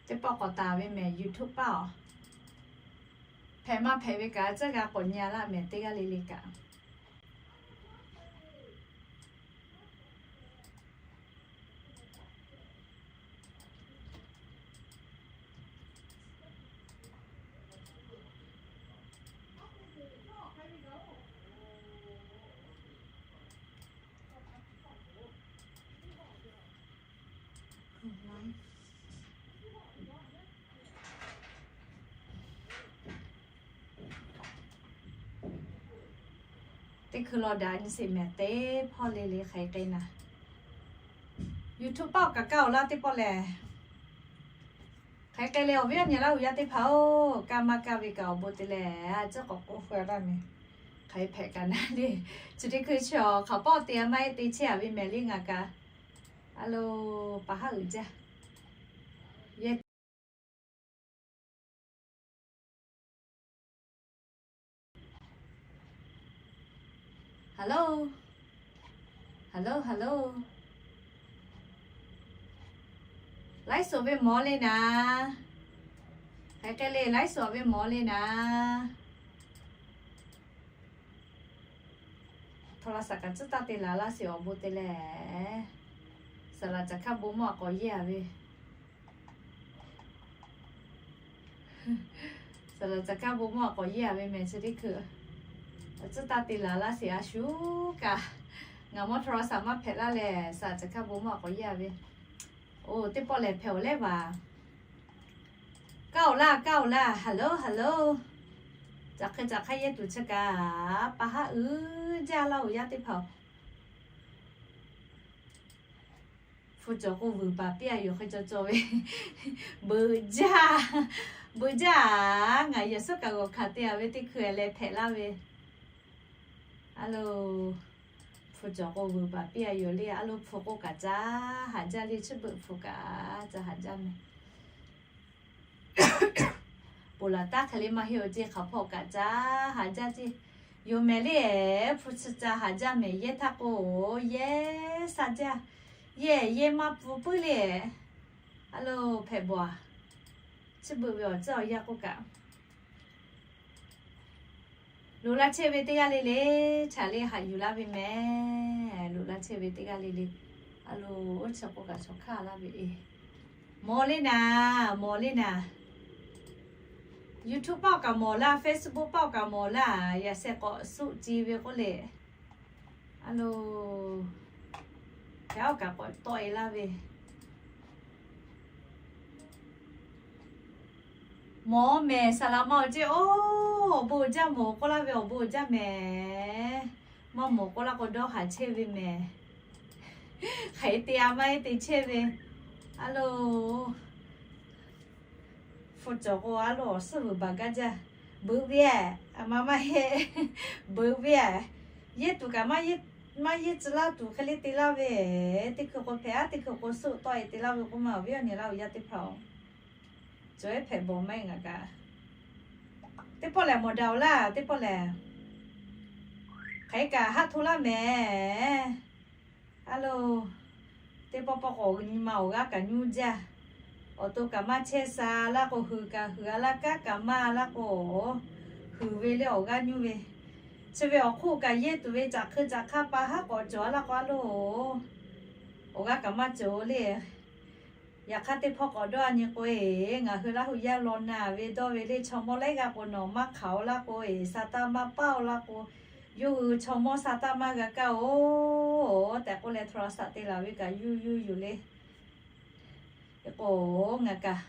Teˇ pawˆ k'awꞈ taˍ ve mehˍ, YouTube paˆ-oˬ. Hpehꞈ maˇ hpehꞈ ve kaꞈ, tcuhˉ g'a k'awꞈ nyi-a laˇ mehˍ, teˇ g'aˇ le le kaꞈ. Teˇ hkui law daꞈ nyi sheˍ mehˍ, teˇ hpawˇ le le hk'aˬ hk'e k'ai naˍ. YouTube paˆ-oˬ, kaꞈ kaˇ-oˬ laˇ teˇ pawˆ lehˬ. Hk'aˬ hk'e k'ai leh awˬ viˉ awˬ nyi Laˇ huˍ yaˇ teˇ hpaˍ-oˬ, kaˇ maˇ kaˇ ve kaꞈ awˬ bon te leh, a ciˉ k'awꞈ k'oˆ hk'e laˇ mehˍ. Hk'aˬ hk'e hpehꞈ kaꞈ naˍ le. Chi teˇ hkui chi awˬ hk'aˬ pawˆ te-a maˇ heˆ, te chehˇ-a ve mehˍ le ngaˬ kaꞈ. A lo, pa haˉ uiˍ jaˇ. Yehˇ Hello, hello. Laiˉ suhˍ ve mawˬ le naˍ. Hk'aˬ hk'e le, laiˉ suhˍ ve mawˬ le naˍ. Hto la saˍ kaꞈ tcuhˉ taˇ te laˬ laˇ sheˍ awˬ bon te leh. Saˍ laˍ caˬ hkaˇ bon mawˇ a k'awꞈ yehˇ-a ve. Saˍ laˍ caˬ hkaˇ bon mawˇ a k'awꞈ yehˇ-a ve mehˍ chi teˇ hkui. Tcuhˉ taˇ te laˬ laˇ sheˍ a shu kaꞈ. Ngaˬ mawˇ hto la saˍ maˇ hpehꞈ laˇ leh, saˍ laˍ caˬ hkaˇ bon mawˇ a k'awꞈ yehˇ-a ve. Oˬ, teˇ pawˆ lehˬ hpehꞈ-oˬ leh vaˬ. Kaˇ-oˬ laˇ, kaˇ-oˬ laˇ, hello, hello. Caˬ hk'e caˬ hk'aˇ yehˇ tuˬ chi kaꞈ, pa haˉ uiˍ jaˇ Laˇ huˍ yaˇ teˇ hpaˍ-oˬ. Hpu cawˬ k'o vuiˬ baˬ piˇ-a yoˬ hk'e cawˬ cawˬ ve. Beuꞈ jaˇ, beuꞈ jaˇ-a. Ngaˬ yehˬ suhˉ kaꞈ g'awˬ hkanˍ te-a ve teˇ hkui leh hpehꞈ laˇ ve. A lo, hpu cawˬ k'o vuiˬ baˬ piˇ-a yoˬ le. A lo, hpu k'o kaꞈ ca haꞈ jaˇ le, chi beuꞈ hpu kaꞈ ca haꞈ jaˇ mehˍ. Ponˬ laˬ taˉ hk'e le maˇ heˆ-oˬ, ceˇ hk'aˬ hpawˇ kaꞈ ca haꞈ jaˇ ceˇ. Yoˬ mehˍ le, hpu chi ca haꞈ jaˇ mehˍ, yehˇ htaˇ k'o, yehˇ sha jaˇ. Yehˇ yehˇ maˇ pfuhˇ puiˉ le. A lo, hpehꞈ bawˬ-a. Chi beuꞈ ve awˬ ceuˬ awˬ yanˇ k'oˆ kaꞈ, loꞈ la chehˇ ve teˇ g'aˇ le le, chaꞈ le haꞈ yuˬ laˇ ve mehˍ. Loꞈ la chehˇ ve teˇ g'aˇ le le. A lo, oˇ chi k'o kaꞈ chaw hk'aˇ laˇ ve e. Mawˬ le naˍ, mawˬ le naˍ. YouTube paˆ-oˬ kaꞈ mawˬ laˇ, Facebook paˆ-oˬ kaꞈ mawˬ laˇ, yaꞈ sheh k'awꞈ suˆ ci ve k'oˆ le. A lo, hk'e-oˬ kaꞈ k'awꞈ tawˆ-e laˇ ve. Mawˬ mehˍ, saˍ laˍ ma awˬ ceˇ, oˇ, awˬ bon uiˍ jaˇ mawˬ k'oˆ laˇ ve, awˬ bon uiˍ jaˇ mehˍ. Maˇ mawˬ k'oˆ laˇ k'o dawˇ haˍ chehˇ ve mehˍ. Hk'aˬ hk'e te-a maˇ heˆ te chehˇ ve. A lo, hpu cawˬ k'o a lo awˬ suhˉ vuiˬ baˬ gaˇ jaˇ. Beuꞈ ve-a, a ma maˇ heˆ. Beuꞈ ve-a, yehˇ tuˬ kaꞈ maˇ yehˇ tcuh laˇ tuˬ hk'e le te laˇ ve. Teˇ hkui k'o hpehꞈ-a, teˇ hkui k'o suˆ tawˆ-e te laˇ ve k'oˆ ma, awˬ viˉ awˬ nyi Laˇ huˍ yaˇ teˇ hpaˍ-oˬ. Cawˬ-e hpehꞈ bawˬ maˇ heˆ ngaˬ kaꞈ. Teˇ pawˆ lehˬ mawˬ daꞈ-oˬ laˇ, teˇ pawˆ lehˬ. Hk'aˬ hk'e kaꞈ haˉ hto laˇ mehˍ. A lo, teˇ pawˆ pawˆ k'awꞈ nyi ma awˬ g'aˇ kaꞈ nyuˇ jaˇ. Awˬ to kaꞈ maˇ chehˇ sha laˇ k'o, huiˍ kaꞈ huiˍ-a laˇ, kaˉ kaꞈ maˇ laˇ k'o, huiˍ ve le awˬ g'aˇ nyuˇ ve. Chi ve awˬ hk'oˆ kaꞈ yehˇ tuˬ ve caꞈ hk'e caꞈ hk'aˇ pa haˉ k'awꞈ cawˬ-a laˇ k'o a lo, awˬ g'aˇ kaꞈ maˇ cawˬ le. Yaꞈ hk'aˇ teˇ hpawˇ k'awꞈ dawˇ-a nyi k'o e, ngaˬ hui Laˇ huˍ yaˇ law na ve dawˇ ve le, chaw mawˇ laiˉ g'aˇ k'o nawˬ maˇ hk'aˬ-oˬ laˇ k'o e, sa taˇ maˇ paˆ-oˬ laˇ k'o, yawˇ hui chaw mawˇ sa taˇ maˇ g'a kaˇ-oˬ tehꞈ k'oˆ leh hto la saꞈ te laˬ ve kaꞈ yuˇ yuˇ yoˬ le. K'o, ngaˬ kaꞈ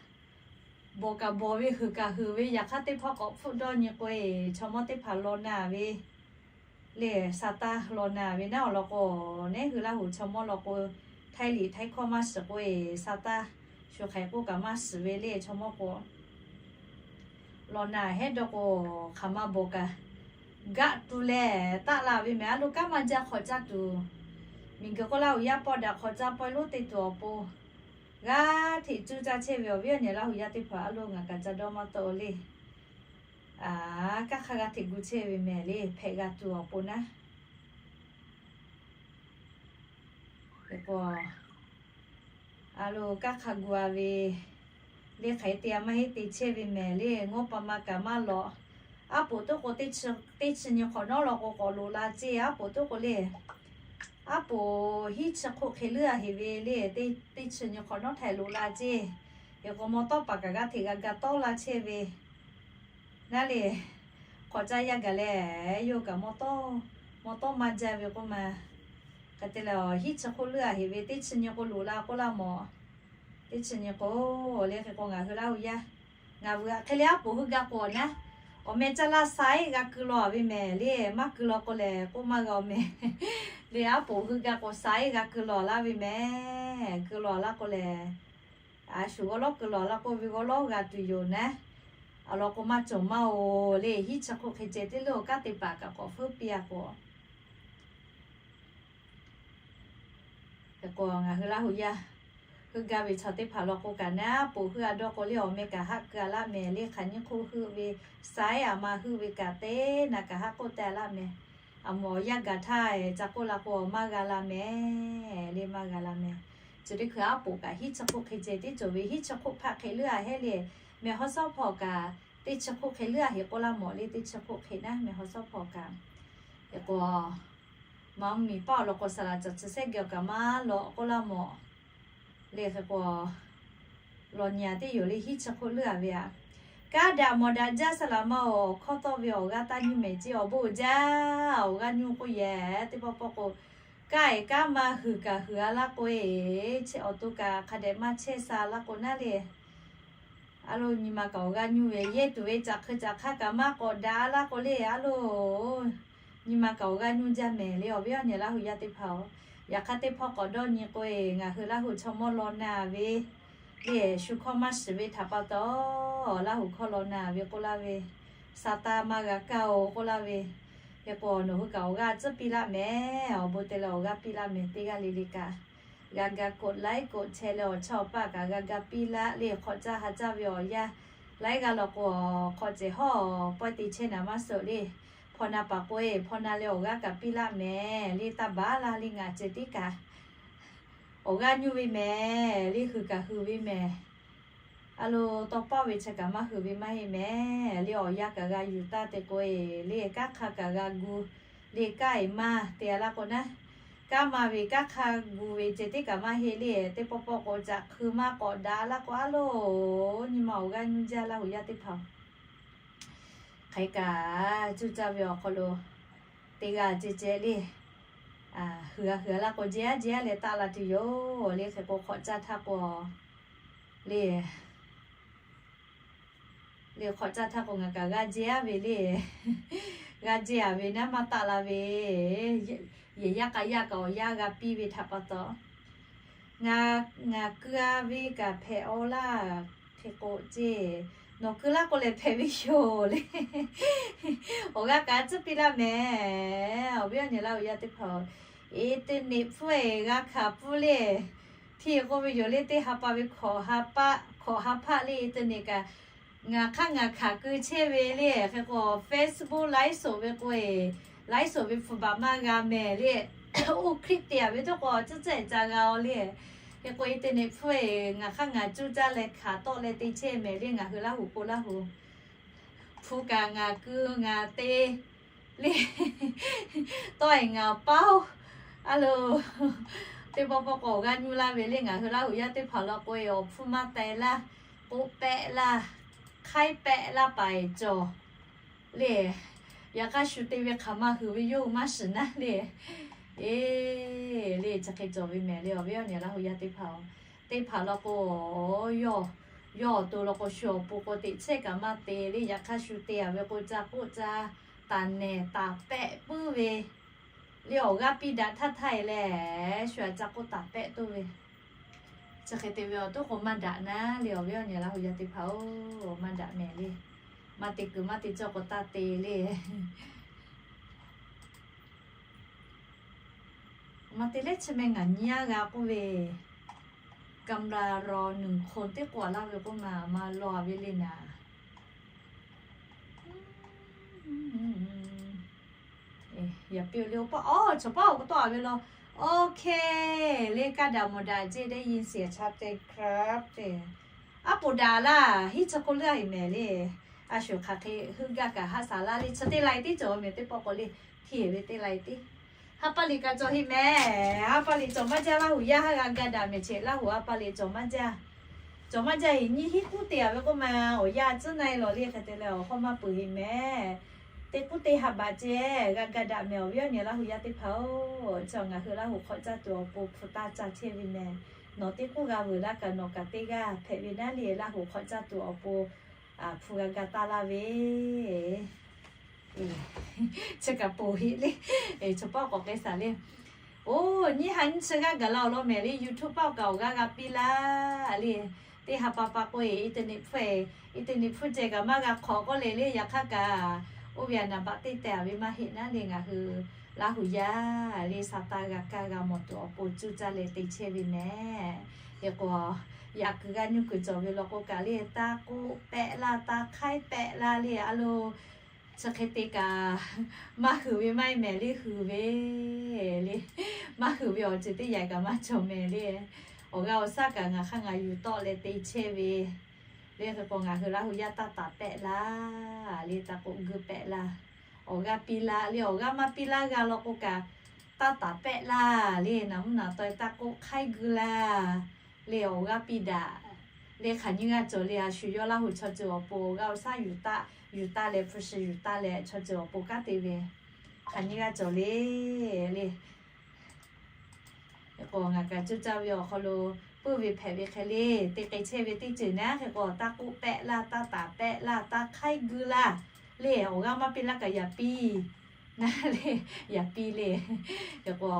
bawˬ kaꞈ bawˬ ve, huiˍ kaꞈ huiˍ ve, yaꞈ hk'aˇ teˇ hpawˇ k'awꞈ hpfuhˆ dawˇ nyi k'o e, chaw mawˇ teˇ hpaˍ law na ve le, sa taˇ law na ve naˉ awˬ lawn k'o, neˉ hui Laˇ huˍ chaw mawˇ law k'o, htaiˇ liꞈ htaiˇ hkawˇ maˇ shiˍ k'o e, sa taˇ shu hk'aiˍ k'oˆ kaꞈ maˇ shiˍ ve le chaw mawˇ k'o, law na hehˉ dawˇ k'o, hk'aˬ ma bawˬ kaꞈ gaˆ tuˬ leh taˆ la ve mehˍ. A lo, kanˉ maˇ jaˇ hk'awꞈ caˇ tuˬ, miˬ guiˬ k'oˆ Laˇ huˍ yaˇ pawˆ daꞈ hk'awꞈ caˇ pawehˇ lonˉ te tuˬ awˬ pon, g'aˇ hteꞈ cuˇ caˇ chehˇ ve awˬ viˉ awˬ nyi Laˇ huˍ yaˇ teˇ hpaˍ a lo ngaˬ kaꞈ ca dawˇ maˇ tawˆ le. A, kanˉ hk'aˇ g'aˇ hteꞈ gu chehˇ ve mehˍ le, hpehꞈ g'a tuˬ awˬ pon naˉ. K'o, a lo, kanˉ hk'a gu-a ve, Le hk'aˬ hk'e te a maˇ heˆ te chehˇ ve mehˍ le, งบประมาณ kaꞈ maˇ lawꞈ. Aˉ poꞈ toˉ k'o, teˇ chi nyi hk'awꞈ nawˉ law k'o k'awꞈ loꞈ la ceˇ. Aˉ poꞈ toˉ k'o le, aˉ poꞈ hiˉ chi hk'oˆ hk'e leuˉ a heˍ ve le, teˇ chi nyi hk'awꞈ nawˉ htaiˍ loꞈ la ceˇ. Hk'e k'o, maw tawˇ paˍ kaꞈ g'aˇ hteꞈ g'a ga tawˇ laˇ chehˇ ve naˉ le. Hk'awꞈ caˇ yaˇ gaˬ leh, yawˇ kaꞈ maw tawˇ maˇ jaˇ ve k'oˆ ma. Hk'e te leh, hiˉ chi hk'oˆ leuˉ a heˍ ve, teˇ chi nyi k'o loꞈ la k'oˆ laˇ mawˬ. Teˇ chi nyi k'o, le hk'e k'o ngaˬ hui Laˇ hu yaˇ, ngaˬ vuiˬ hk'e le aˉ poꞈ hui ga k'o naˉ, awˬ meh caˇ laˇ saiˉ g'a keu law ve mehˍ le, maˇ keu law k'o lehˬ k'oˆ maˇ g'a awˬ meh le. Aˉ poꞈ hui ga k'o saiˉ g'a keu law laˇ ve mehˍ. Keu law laˇ k'o lehˬ, a shu g'awˇ lawˉ keu law laˇ k'oˆ ve g'awˇ lawˉ g'a tuˬ yoˬ naˉ. Awˬ lawn k'o maˇ cawˬ maˇ oˬ le, hiˉ chi hk'oˆ hk'e ceh teˇ leuˉ awˬ kanˉ te paˍ kaꞈ k'awꞈ feuˉ piˇ a k'o Hk'e k'o ngaˬ hui Laˇ hu yaˇ, hui ga ve chaw teˇ hpaˍ law k'o kaꞈ naˉ, poˬ hui a dawˇ k'o le awˬ meh kaꞈ haˆ keu a laˇ mehˍ le, hk'aˬ nyiˇ hk'oˆ heuˆ ve, saiˉ a ma heuˆ ve kaꞈ teˇ naꞈ kaꞈ haˆ k'oˆ teh laˇ mehˍ. A mawˬ yaˇ gaˬ htaˇ ca k'oˆ la k'o maˇ g'a la mehˍ le, maˇ g'a la mehˍ. Chi teˇ hkui aˉ poꞈ kaꞈ hiˉ chi hk'oˆ hk'e ceh tiˉ cawˬ ve, hiˉ chi hk'oˆ hpaˆ hk'e leuˉ a hehˉ le, meh hawˉ shawˉ hpawˇ kaꞈ teˇ chi hk'oˆ hk'e leuˉ a heˍ k'oˆ laˇ mawˬ le, teˇ chi hk'oˆ hk'e naˉ meh hawˉ shawˉ hpawˇ kaꞈ. Hk'e k'o, maˇ mvuhˇ miˬ paˆ awˬ lawn k'o saˍ laꞈ caˬ chi sehˉ geh awˬ kaꞈ maˇ lawꞈ k'oˆ laˇ mawˬ le. Hk'e k'o, law nyi a teˇ yoˬ le, hiˉ chi hk'oˆ leuˉ a ve aꞈ. Kaˉ daꞈ mawˬ daꞈ jaˇ saˍ laꞈ ma awˬ hkawˇ tawˆ ve awˬ g'aˇ taˇ nyiˇ mehˍ ceˇ, awˬ bon jaˇ, awˬ g'aˇ nyuˇ k'oˆ yehˬ teˇ pawˆ pawˆ k'o, kaˇ e kaˉ ma huiˬ kaꞈ huiˬ a laˇ k'o e, chehˇ awˬ to kaꞈ hk'a dehꞈ maˇ chehˇ sha laˇ k'o naˉ le. A lo, nyi ma kaꞈ awˬ g'aˇ nyuˇ ve, yehˇ tuˬ ve caꞈ hkui caꞈ hk'aˇ kaꞈ maˇ k'awꞈ daꞈ a laˇ k'o le, a lo, nyi ma kaꞈ awˬ g'aˇ nyuˇ jaˇ mehˍ le, awˬ viˉ awˬ nyi Laˇ hu yaˇ teˇ hpaˍ-oˬ. Yaꞈ hk'aˇ teˇ hpawˇ k'awꞈ dawˇ nyi k'o e, ngaˬ hui Laˇ hu chaw mawˇ law na ve le, shu hkawˇ maˇ shiˍ ve htaꞈ pa taw, Laˇ hu hkawˇ law na ve k'oˆ laˇ ve, sa taˇ maˇ g'a kaˇ-oˬ k'oˆ laˇ ve. Hk'e k'o, nawˬ hui kaꞈ awˬ g'aˇ tcuhˉ piˇ laˇ mehˍ, awˬ bon te leh awˬ g'aˇ piˇ laˇ mehˍ, teˇ g'aˇ le le kaꞈ g'a ga กดไลค์ กดแชร์ leh awˬ chawˇ awˬ paˆ kaꞈ g'a ga piˇ laˇ le, hk'awꞈ caˇ ha caˇ ve awˬ yanˇ. Laiˉ g'aˇ law k'o, hk'awꞈ cehˬ hawˉ pawehˇ te chehˇ naˍ maˇ suh le. Hpaw na paˍ k'o e, hpaw na leh awˬ g'aˇ kaꞈ piˇ laˇ mehˍ le, taˇ baˬ laˇ le, ngaˬ ceh tiˉ kaꞈ awˬ g'aˇ nyuˇ ve mehˍ le, huiˬ kaꞈ huiˬ ve mehˍ. A lo, tawˇ paˆ ve chi kaꞈ maˇ huiˬ ve maˇ heˆ mehˍ le, awˬ yanˇ kaꞈ g'a yuˬ taˇ te k'o e, le kanˉ hk'a kaꞈ g'a gu le, kanˉ e maˇ te a laˇ k'o naˉ, kanˉ ma ve kanˉ hk'a gu ve ceh tiˉ kaꞈ maˇ heˆ le, teˇ pawˆ pawˆ k'o caꞈ hkui maˇ k'awꞈ daꞈ laˇ k'o, a lo, nyi ma awˬ g'aˇ nyuˇ jaˇ Laˇ hu yaˇ teˇ hpaˍ-oˬ. Hk'e kaꞈ cuˇ caˇ ve awˬ hk'aw lo teˇ g'aˇ ceh ceh le, huiˬ g'a huiˬ a laˇ k'o, jehˇ aˉ jehˇ aˉ leh taˆ la tuˬ yoˬ le. Hk'e k'o, hk'awꞈ caˇ htaˇ k'o le, le hk'awꞈ caˇ htaˇ k'o ngaˬ kaꞈ g'a jehˇ aˉ ve le, g'a jehˇ a ve naˉ maˇ taˆ la ve, yehˬ yaˇ k'a yaˇ kaꞈ awˬ yanˇ g'a piˇ ve htaꞈ pa taw, ngaˬ, ngaˬ keu a ve kaꞈ hpehꞈ aw laˇ. Hk'e k'o ceˇ, nawˬ keu laˇ k'o lehˬ hpehꞈ ve yoˬ le. Awˬ g'aˇ kaꞈ tcuhˉ piˇ laˇ mehˍ. Awˬ viˉ awˬ nyi Laˇ hu yaˇ teˇ hpaˍ-oˬ, internet hpfuhˇ e g'a hkanˍ pfuhˇ le, hteˇ k'oˆ ve yoˬ le, teˇ ha pa ve hkawꞈ ha pa, hkawꞈ ha hpaˆ le, internet kaꞈ ngaˬ hk'aˇ ngaˬ hkanˍ keu chehˇ ve le. Hk'e k'o, Facebook ไลฟ์สด ve k'o e, ไลฟ์สด ve hpu baˬ maˇ g'a mehˍ le. Oˇ คลิป te a ve teˇ k'o tcuhˉ tcuhˉ ca g'a aw le. Hk'e k'o, internet hpfuhˇ e ngaˬ hk'aˇ ngaˬ cuˇ caˇ leh hkanˍ tawˆ leh te chehˇ mehˍ le, ngaˬ hui Laˇ hu k'o Laˇ hu. Hpu kaꞈ ngaˬ keu ngaˬ te le, tawˇ e ngaˬ paˇ-oˬ. A lo, teˇ pawˆ pawˆ k'o awˬ g'aˇ nyuˇ laˇ ve le, ngaˬ hui Laˇ hu yaˇ teˇ hpaˍ law k'o e, awˬ hpfuhˇ maˇ teh laˇ, k'oˆ pehˆ laˇ, hk'aiˉ pehˆ laˇ paˍ e cawˬ le. Yaꞈ hk'aˇ shu te ve hk'aˬ ma huiˬ ve yawˇ hui maˇ shiˍ naˉ le. E, le chi hk'e cawˬ ve mehˍ le, awˬ viˉ awˬ nyi Laˇ hu yaˇ teˇ hpaˍ-oˬ. Teˇ hpaˍ law k'o, yawˇ, yawˇ awˬ to law k'o shu awˬ pon k'o teꞈ chehˇ kaꞈ maˇ te le. Yaꞈ hk'aˇ shu te a ve k'o ca k'oˆ ca, taˍ nehˬ taˍ pehˆ puiˉ ve le, awˬ g'aˇ piˇ daꞈ htaˇ htaˇ e leh, shu a ca k'oˆ taˍ pehˆ toˇ ve. Chi hk'e te ve awˬ toˉ k'o maˇ daꞈ naˉ le, awˬ viˉ awˬ nyi Laˇ hu yaˇ teˇ hpaˍ-oˬ, maˇ daꞈ mehˍ le. Maˇ te kuiˬ maˇ te cawˇ k'o taˇ te le. Maˇ te leh chi meh ngaˬ nyi a g'a k'oˆ ve, กำลังรอหนึ่งคน teˇ k'o a laˇ ve k'oˆ ma, maˇ law ve le naˍ. Yaꞈ piˇ le, oˇ paˆ, aˬ, chaw paˆ awˬ k'o tawˆ a ve law. OK, le kaˇ daꞈ mawˬ daꞈ ceˇ ได้ยินเสียงชัดเจนครับ ceˇ. Aˉ poꞈ daꞈ laˇ, hiˉ chi hk'oˆ leuˉ a heˍ mehˍ le. A shuˍ hk'aˬ hk'e heuˆ gaˇ kaꞈ haˆ saˍ laˇ le. Chi teˇ lai tiˉ cawˬ mehˍ teˇ pawˆ k'o le, htiˇ heˍ ve teˇ lai tiˉ. Ha pa liꞈ kaꞈ cawˬ heˍ mehˍ. Ha pa liꞈ cawˬ maˇ jaˇ, Laˇ huˍ yaˇ haˉ g'a gaˇ daꞈ mehˍ, cheꞈ Laˇ huˍ ha pa liꞈ cawˬ maˇ jaˇ. Cawˬ maˇ jaˇ heˍ, nyiˇ hinˉ k'uˉ te a ve k'oˆ ma, awˬ yanˇ tcuhˉ na e lawˬ le hk'e te leh awˬ hawˉ maˇ peuˬ heˍ mehˍ. Teˇ k'uˉ te ha baꞈ ceh g'a gaˇ daꞈ mehˍ, awˬ viˉ awˬ nyi Laˇ huˍ yaˇ teˇ hpaˍ-oˬ. Chi ngaˬ hui Laˇ huˍ hk'awꞈ caˇ tuˬ awˬ pon hpu taˇ caˇ chehˇ ve mehˍ. Nawˬ teˇ k'uˉ g'a veuˬ laˇ kaꞈ nawˬ kaꞈ teˇ g'aˇ hpehꞈ ve naˉ le, Laˇ huˍ hk'awꞈ caˇ tuˬ awˬ pon hpu g'a gaˇ taˇ laˇ ve. Chi kaꞈ poˬ heˆ le. Chaw paˆ k'awꞈ k'ai shaˍ le. Oˇ, nyiˇ ha nyiˇ chi g'aˇ gaˬ la awˬ lawn mehˍ le, YouTube paˆ awˬ kaꞈ awˬ g'aˇ g'a piˇ laˇ le. Teˇ ha pa pa k'oˆ e, internet hpfuhˇ ceh kaꞈ maˇ g'a hk'awꞈ k'oˆ le le, yaꞈ hk'aˇ kaꞈ oˇ ve a naˍ baꞈ teˇ teh a ve maˇ heˆ naˉ le, ngaˬ hui Laˇ huˍ yaˇ le, sa taˇ g'a kaˇ g'a mawˬ tuˬ awˬ pon cuˇ caˇ leh te chehˇ ve mehˍ. Hk'e k'o, yaꞈ kuiˬ g'aˇ nyuˇ kuiˬ cawˬ ve law k'o kaꞈ le, taˇ k'oˆ pehˆ laˇ, taˇ hk'aiˉ pehˆ laˇ le, a lo chi hk'e te kaꞈ maˇ huiˍ ve maˇ heˆ mehˍ le, huiˍ ve le. Maˇ huiˍ ve awˬ ceuˬ teˇ yanˇ kaꞈ maˇ cawˬ mehˍ le. Awˬ g'aˇ awˬ shaˉ kaꞈ ngaˬ hk'aˇ ngaˬ yuˬ tawˆ leh te chehˇ ve le. Hk'e k'o, ngaˬ hui Laˇ huˍ yaˇ taˇ taˍ pehˆ laˇ le, taˇ k'oˆ guiˇ pehˆ laˇ. Awˬ g'aˇ piˇ laˇ le, awˬ g'aˇ maˇ piˇ laˇ g'a law k'o kaꞈ, taˇ taˍ pehˆ laˇ le, naˍ mvuhˇ naˍ taweh taˇ k'oˆ hk'aiˉ guiˇ laˇ le, awˬ g'aˇ piˇ daꞈ le, hk'aˬ nyiˇ g'aˇ cawˬ le. A shu yawˇ Laˇ huˍ chaw ceuˬ awˬ pon awˬ g'aˇ awˬ shaˉ yuˬ taˆ, yuˬ taˇ leh hpu shi yuˬ taˇ leh chaw ceuˬ awˬ pon kanˉ te ve hk'aˬ nyiˇ g'aˇ cawˬ le le. Hk'e k'o, ngaˬ kaꞈ cuˇ caˇ ve awˬ hk'aw lo puiˇ ve hpehꞈ ve hk'e le, te k'ai chehˇ ve teˇ ceuˬ naˉ. Hk'e k'o, taˇ k'oˆ pehˆ laˇ, taˇ taˍ pehˆ laˇ, taˇ hk'aiˉ guiˇ laˇ le, awˬ g'aˇ maˇ piˇ laˇ kaꞈ yaꞈ piˇ naˉ le, yaꞈ piˇ le. Hk'e k'o,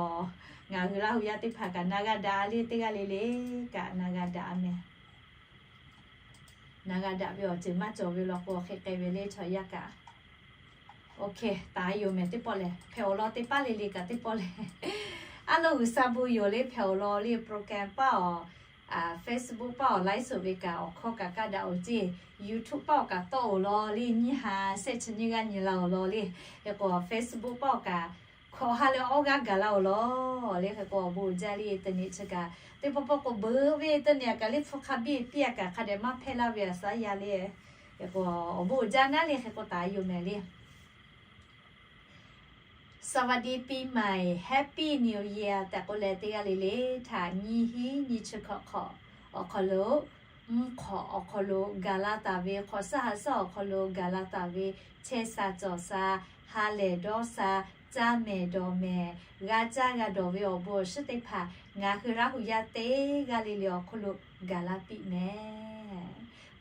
ngaˬ hui Laˇ huˍ yaˇ teˇ hpaˍ kaꞈ na g'a daꞈ le, teˇ g'aˇ le le kaꞈ na g'a daꞈ mehˍ. Na g'a daꞈ ve awˬ ceuˬ maˇ cawˬ ve law k'o, hk'e k'ai ve le chaw yaˇ kaꞈ. Oˇ hk'e taˍ yoˬ mehˍ teˇ pawˆ lehˬ, hpehꞈ awˬ lawn teˇ paˉ le le kaꞈ teˇ pawˆ lehˬ, a lo G'uiˬsha bon yoˬ le. Hpehꞈ awˬ lawn le, program paˇ awˬ, Facebook paˇ awˬ live show ve kaꞈ awˬ hkawˇ kaꞈ kaˇ daꞈ oˬ ceˇ, YouTube paˇ awˬ kaꞈ tawˆ oˬ lawn le, nyiˇ ha shehˆ chi nyiˇ g'aˇ nyi la awˬ lawn le. Hk'e k'o, Facebook paˇ awˬ kaꞈ hkawꞈ ha leh awˇ g'aˇ gaˬ la awˬ lawn le. Hk'e k'o, awˬ bon uiˍ jaˇ le, internet chi kaꞈ teˇ pawˆ pawˆ k'o beuꞈ ve, internet a kaꞈ le hpu hk'a biˇ piˇ a kaꞈ hk'a dehꞈ maˇ hpehˇ laˇ ve a shaˉ yaˇ le. Hk'e k'o, awˬ bon uiˍ jaˇ naˉ le. Hk'e k'o, taˍ yoˬ mehˍ le. สวัสดีปีใหม่ Happy New Year tehꞈ k'oˆ leh, teˇ g'aˇ le le htaꞈ nyiˇ hinˉ nyiˇ chi hkawꞈ hk'awꞈ awˬ hk'aw lo, mvuhˇ hk'awꞈ awˬ hk'aw lo gaˬ la taˍ ve, hk'awꞈ suhˉ ha suhˉ awˬ hk'aw lo gaˬ la taˍ ve, chehˇ sha cawˬ sha, ha lehˬ dawˇ sha, caˇ mehˍ dawˬ mehˍ, g'a caˇ g'a dawˬ ve awˬ bon awˬ shinˉ teˇ hpaˍ ngaˬ hui Laˇ huˍ yaˇ teˇ g'aˇ le le awˬ hk'oˆ lo gaˬ la piˇ mehˍ.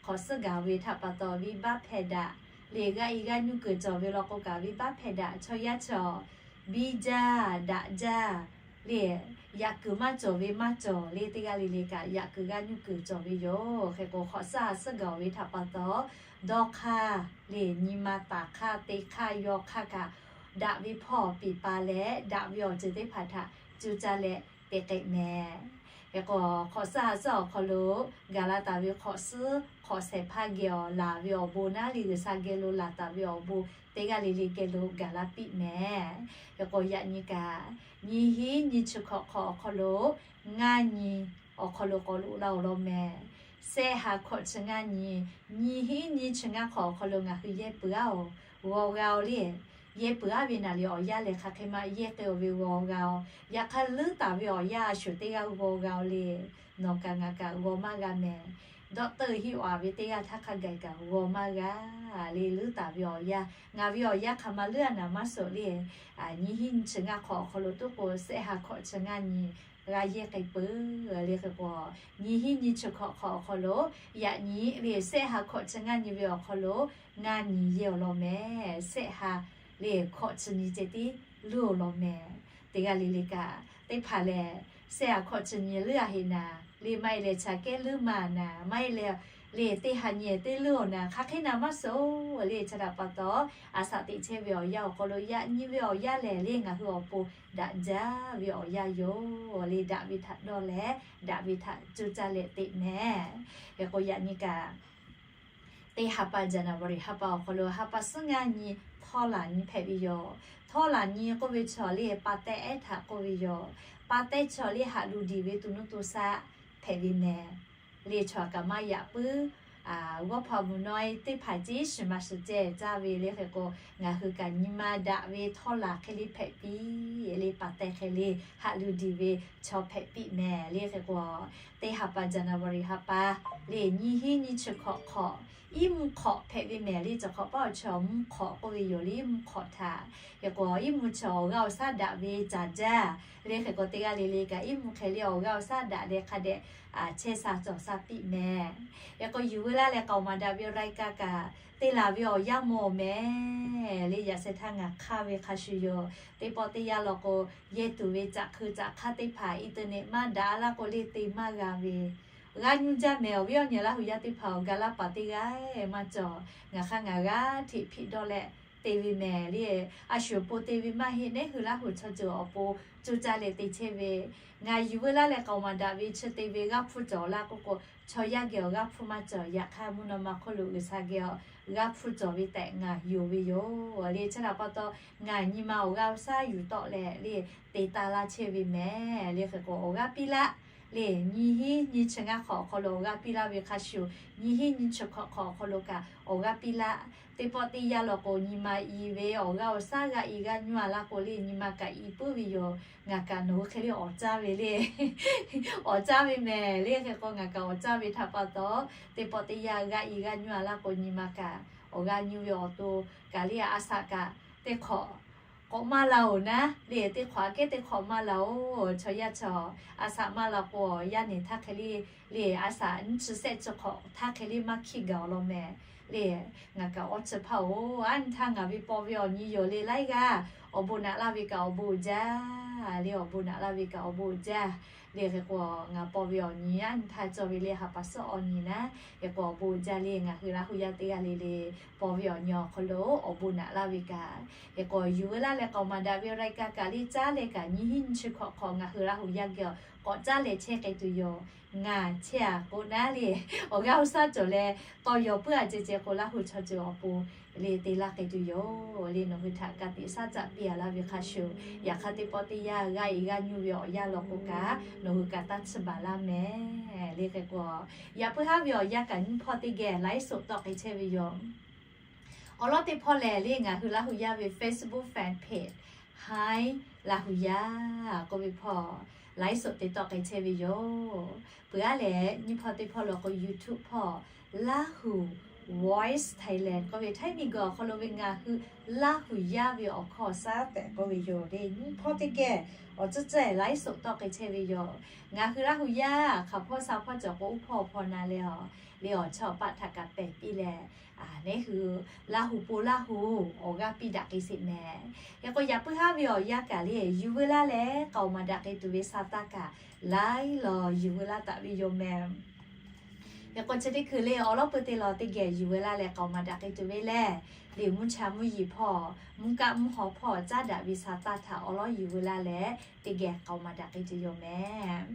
Hk'awꞈ suhˉ gaˬ ve htaꞈ pa taw, venˇbaˆ hpehˇ daꞈ le. G'aˇ e g'aˇ nyuˇ kuiˬ cawˬ ve law k'o kaꞈ, venˇbaˆ hpehˇ daꞈ. Chaw yaˇ chaw biˇ jaˇ daꞈ jaˇ le. Yaꞈ kuiˬ maˇ cawˬ ve maˇ cawˬ le, teˇ g'aˇ le le kaꞈ yaꞈ kuiˬ g'aˇ nyuˇ kuiˬ cawˬ ve yoˬ. Hk'e k'o, hk'awꞈ suhˉ ha suhˉ gaˬ ve htaꞈ pa taw, dawˇ hk'aˇ le, nyi ma taˍ hk'aˇ, te hk'aˇ, yaw hk'aˇ kaꞈ, daꞈ ve hpawˇ piˍ pa leh, daꞈ ve awˬ ceuˬ teˇ hpaˍ htaꞈ cuˇ caˇ leh te k'ai mehˍ. Hk'e k'o, hk'awꞈ suhˉ ha suhˉ awˬ hk'aw lo gaˬ la taˍ ve hk'awꞈ suhˉ hk'awꞈ shehˍ hpaˇ geh awˬ laˬ ve awˬ bon naˉ le, G'uiˬsha geh lo laˬ taˍ ve awˬ bon teˇ g'aˇ le le geh lo gaˬ la piˇ mehˍ. Hk'e k'o, yaꞈ nyi kaꞈ nyiˇ hinˉ nyiˇ chi hkawꞈ hk'awꞈ awˬ hk'aw lo ngaˇ nyi awˬ hk'aw lo k'awꞈ loꞈ la awˬ lawn mehˍ. Shehˆ ha hkawꞈ chi ngaˇ nyi, nyiˇ hinˉ nyiˇ chi ngaˇ hk'awꞈ awˬ hk'aw lo ngaˬ hui yehˇ peuˬ aˉ-oˬ, g'aw g'a-oˬ le. Yehˇ peuˬ aˉ ve naˍ le, awˬ yanˇ lehˬ hk'aˬ hk'e ma yehˇ k'ai-oˬ ve g'aw g'a-oˬ. Yaꞈ hk'aˇ, leuˉ taˍ ve awˬ yanˇ a shuˍ teˇ g'aˇ g'aw g'a-oˬ le. Nawˬ kaꞈ ngaˬ kaꞈ g'aw maˇ g'a mehˍ. Dawˇ teuˆ hiˆ aꞈ ve teˇ g'aˇ htaˇ hk'a gaˬ kaꞈ g'aw maˇ g'a le. Leuˉ taˍ ve awˬ yanˇ, ngaˬ ve awˬ yanˇ hk'aˬ ma leuˉ a naˍ maˇ suhˍ le. Nyiˇ hinˉ nyiˇ chi ngaˇ hk'awꞈ awˬ hk'aw lo tuˉ k'o, shehˆ ha hkawꞈ chi ngaˇ nyi g'a yehˇ k'ai peuˬ le. Hk'e k'o, nyiˇ hinˉ nyiˇ chi hkawꞈ hk'awꞈ awˬ hk'aw lo yaꞈ nyi le, shehˆ ha hkawꞈ chi ngaˇ nyi ve awˬ hk'aw lo ngaˇ nyi yehˇ awˬ lawn mehˍ. Shehˆ ha le hkawꞈ chi nyi ceh tiˉ leuˉ awˬ lawn mehˍ. Teˇ g'aˇ le le kaꞈ teˇ hpaˍ lehˬ, shehˆ ha hkawꞈ chi nyi leuˉ a heˆ naˍ le, maˇ heˆ leh chaꞈ kehˉ leuˉ ma naˍ, maˇ heˆ leh le teˇ ha nyi teˇ leuˉ awˬ naˍ, hk'aˬ hk'e naˍ maˇ suhˍ le. Chi htaꞈ pa taw, a shaꞈ teꞈ chehˇ ve awˬ yanˇ awˬ hk'aw lo yaꞈ nyi ve awˬ yanˇ lehˬ le, ngaˬ hui awˬ pon daꞈ jaˇ ve awˬ yanˇ yoˬ le. Daꞈ ve htaꞈ dawˇ leh, daꞈ ve htaꞈ cuˇ caˇ leh teꞈ mehˍ. Hk'e k'o, yaꞈ nyi kaꞈ teˇ ha pa January ha pa awˬ hk'aw lo ha pa suhˉ ngaˇ nyi Htawˇlaˍ nyi hpehꞈ ve yoˬ. Htawˇlaˍ nyi k'oˆ ve chaw le, pa tehˉ ehˉ htaꞈ k'oˆ ve yoˬ. Pa tehˉ chaw le, haꞈ lu diˬ ve to nuˇ to shaˆ hpehꞈ ve mehˍ. le chaw kaꞈ maˇ yaꞈ puiˉ. G'awˇ hpaꞈ mvuhˬ naw e teˇ hpaˍ ceˇ shiˍ maˍ shiˍ ceh caˇ ve le hk'e k'o, ngaˬ hui kaꞈ nyi ma daꞈ ve htawˇ laˬ hk'e le hpehꞈ piˇ, le pa teh hk'e le haꞈ lu diˬ ve chaw hpehꞈ piˇ mehˍ le hk'e k'o, teˇ ha pa January ha pa le nyiˇ hinˉ nyiˇ chi hkawꞈ hk'awꞈ iˉ mvuhˇ hk'awꞈ hpehꞈ ve mehˍ le. Chi hk'awꞈ paˉ awˬ chi awˬ mvuhˇ hk'awꞈ k'oˆ ve yoˬ le, iˉ mvuhˇ hk'awꞈ htaꞈ. Hk'e k'o iˉ mvuhˇ chi awˬ g'aˇ awˬ shaˉ daꞈ ve caˍ jaˇ le hk'e k'o, teˇ g'aˇ le le kaꞈ iˉ mvuhˇ hk'e le awˬ g'aˇ awˬ shaˉ daꞈ leh hk'a dehꞈ chehˇ sha cawˬ sha piˇ mehˍ. Hk'e k'o yuˬ veu laˇ leh k'aoˍ maˍ daꞈ ve raiˇ kaˇ kaꞈ te laˬ ve awˬ yanˇ mawˬ mehˍ le. Yaꞈ sheh htaˇ ngaˬ hk'aˇ ve hk'a shuˍ yoˬ. Teˇ pawˆ teˇ yanˇ law k'o, yehˇ tuˬ ve caꞈ hk'eu caꞈ hk'aˇ teˇ hpaˍ internet maˇ daꞈ laˇ k'o le te maˇ g'a ve g'aˇ nyuˇ jaˇ mehˍ. Awˬ viˉ awˬ nyi Laˇ huˍ yaˇ teˇ hpaˍ awˬ ga laˇ paˍ teˇ g'aˇ maˇ cawˬ. Ngaˬ hk'aˇ ngaˬ g'aˇ hteꞈ hpiˆ dawˇ leh te ve mehˍ le. A shuˍ awˬ pon te ve maˇ heˆ. Neˉ hui Laˇ huˍ chaw ceuˬ awˬ pon coˇ caˇ leh te chehˇ ve, ngaˬ yuˬ veu laˇ leh k'aoˍ maˍ daꞈ ve chi te ve g'aˇ hpfuhˇ cawˬ laˇ k'oˆ k'o, chaw yaˇ geh awˬ g'aˇ hpfuhˇ maˇ cawˬ. Yaꞈ hk'aˇ mvuhˇ naw ma hk'oˆ lo G'uiˬsha geh awˬ g'aˇ hpfuhˇ cawˬ ve tehꞈ ngaˬ yonˍ ve yoˬ le. Chi htaꞈ pa taw, ngaˬ nyi ma awˬ g'aˇ awˬ shaˉ yuˬ tawˆ leh le te taˍ laˇ chehˇ ve mehˍ le hk'e k'o, awˬ g'aˇ piˇ laˇ le. Nyiˇ hinˉ nyiˇ chi ngaˇ hk'awꞈ awˬ hk'aw lo awˬ g'aˇ piˇ laˇ ve hk'a shuˍ, nyiˇ hinˉ nyiˇ chi hkawꞈ hk'awꞈ awˬ hk'aw lo kaꞈ awˬ g'aˇ piˇ laˇ. Teˇ pawˆ teˇ yanˇ law k'o, nyi ma i ve awˬ g'aˇ awˬ shaˉ g'a i g'a nyuˇ a laˇ k'o le, nyi ma kaꞈ i puiˉ ve yoˬ. Ngaˬ kaꞈ nawˬ hui hk'e le awˬ caˇ ve le awˬ caˇ ve mehˍ le hk'e k'o, ngaˬ kaꞈ awˬ caˇ ve htaꞈ pa taw, teˇ pawˆ teˇ yanˇ g'a i g'a nyuˇ a laˇ k'o, nyi ma kaꞈ awˬ g'a nyuˇ ve awˬ to kaꞈ le, a shaꞈ kaꞈ teˇ hk'awꞈ k'awꞈ maˇ la oˬ naˉ le, teˇ hk'awꞈ aꞈ kehˉ teˇ hk'awꞈ maˇ la oˬ. Chaw yaˇ chaw a shaꞈ maˇ la k'o, yaˇ nehˬ htaˇ hk'e le le a shaꞈ nyiˇ chi sehˆ chi hk'awꞈ htaˇ hk'e le maˇ hkiˇ gaˬ awˬ lawn mehˍ le. Ngaˬ kaꞈ awˬ chi hpaˇ oˬ, aˉ nyi htaˇ ngaˬ ve paw ve awˬ nyi yoˬ le laiˉ g'aˇ. Awˬ bon naꞈ laˇ ve kaꞈ awˬ bon jaˇ le, awˬ bon naꞈ laˇ ve kaꞈ awˬ bon jaˇ le hk'e k'o, ngaˬ paw ve awˬ nyi aˉ nyi htaˇ cawˬ ve le ha pa suhˉ awˬ nyi naˉ. Hk'e k'o awˬ bon jaˇ le, ngaˬ hui Laˇ huˍ yaˇ teˇ g'aˇ le le paw ve awˬ nyi awˬ hk'aw lo awˬ bon naꞈ laˇ ve kaꞈ. Hk'e k'o yuˬ veu laˇ leh k'aoˍ maˍ daꞈ ve raiˇ kaˇ kaꞈ le caˉ leh kaꞈ nyiˇ hinˉ nyiˇ chi hkawꞈ hk'awꞈ ngaˬ hui Laˇ huˍ yaˇ geh awˬ k'awꞈ caˉ leh chehˇ k'ai tuˬ yoˬ. Ngaˬ chehˇ a k'o naˉ le, awˬ g'aˇ awˬ shaˉ cawˬ leh tawˇ yaw puiˉ a ceh ceh k'o, Laˇ huˍ chaw ceuˬ awˬ pon le te laˇ k'ai tuˬ yoˬ le. Nawˬ hui htaꞈ ka tiꞈ shaˉ caˆ piˇ a laˇ ve hk'a shuˍ, yaꞈ hk'aˇ teˇ pawˆ teˇ yanˇ g'a i g'a nyuˇ ve awˬ yanˇ law k'o kaꞈ, nawˬ hui kaꞈ taˇ chiˇ baˬ laˇ mehˍ le hk'e k'o, yaꞈ puiˉ haˉ ve awˬ yanˇ kaꞈ nyiˇ hpawˇ teˇ geh laiˉ soꞈ tawˆ k'ai chehˇ ve yoˬ. Awˬ lawn teˇ hpawˇ lehˬ le, ngaˬ hui Laˇ huˍ yaˇ ve Facebook fan page Hi Laˇ huˍ yaˇ k'oˆ ve hpawˇ laiˉ soꞈ te tawˆ k'ai chehˇ ve yoˬ. Peuˬ aˉ lehˬ nyiˇ hpawˇ teˇ hpawˇ law k'o, YouTube hpawˇ Laˇ huˍ Voice Thailand k'oˆ ve Htaiˇ miˬ guiˬ awˬ hk'aw lo ve ngaˬ hui Laˇ huˍ yaˇ ve awˬ hkawˇ awˬ shaˉ tehꞈ k'oˆ ve yoˬ le. Nyiˇ hpawˇ teˇ geh awˬ tcuhˉ tcuhˉ laiˉ soꞈ tawˆ k'ai chehˇ ve yoˬ. Ngaˬ hui Laˇ huˍ yaˇ hk'aˬ hpawˇ sha hpawˇ cawˬ k'o, uˉ hpawˇ hpawˇ na leh a le, awˬ chawˇ awˬ paˆ htaꞈ kaꞈ pehˬ piˇ leh, neˉ hui Laˇ huˍ po Laˇ huˍ awˬ g'aˇ piˇ daꞈ k'ai sheˍ mehˍ. Hk'e k'o yaꞈ puiˉ haˉ ve awˬ yanˇ kaꞈ le, yuˬ veu laˇ leh k'aoˍ maˍ daꞈ k'ai tuˬ ve sha taˇ kaꞈ, laiˉ law yuˬ veu laˇ taˍ ve yoˬ mehˍ. Hk'e k'o chi teˇ hkui le awˬ lawn pui te law teˇ geh yuˬ veu laˇ leh k'aoˍ maˍ daꞈ k'ai tuˬ ve lehˬ, le mvuhˇ cha mvuhˇ yiˍ hpawˇ, mvuhˇ kaˆ mvuhˇ haw hpawˇ caˉ daꞈ ve sha taˇ htaꞈ awˬ lawn yuˬ veu laˇ leh teˇ geh k'aoˍ maˍ daꞈ k'ai tuˬ yoˬ mehˍ.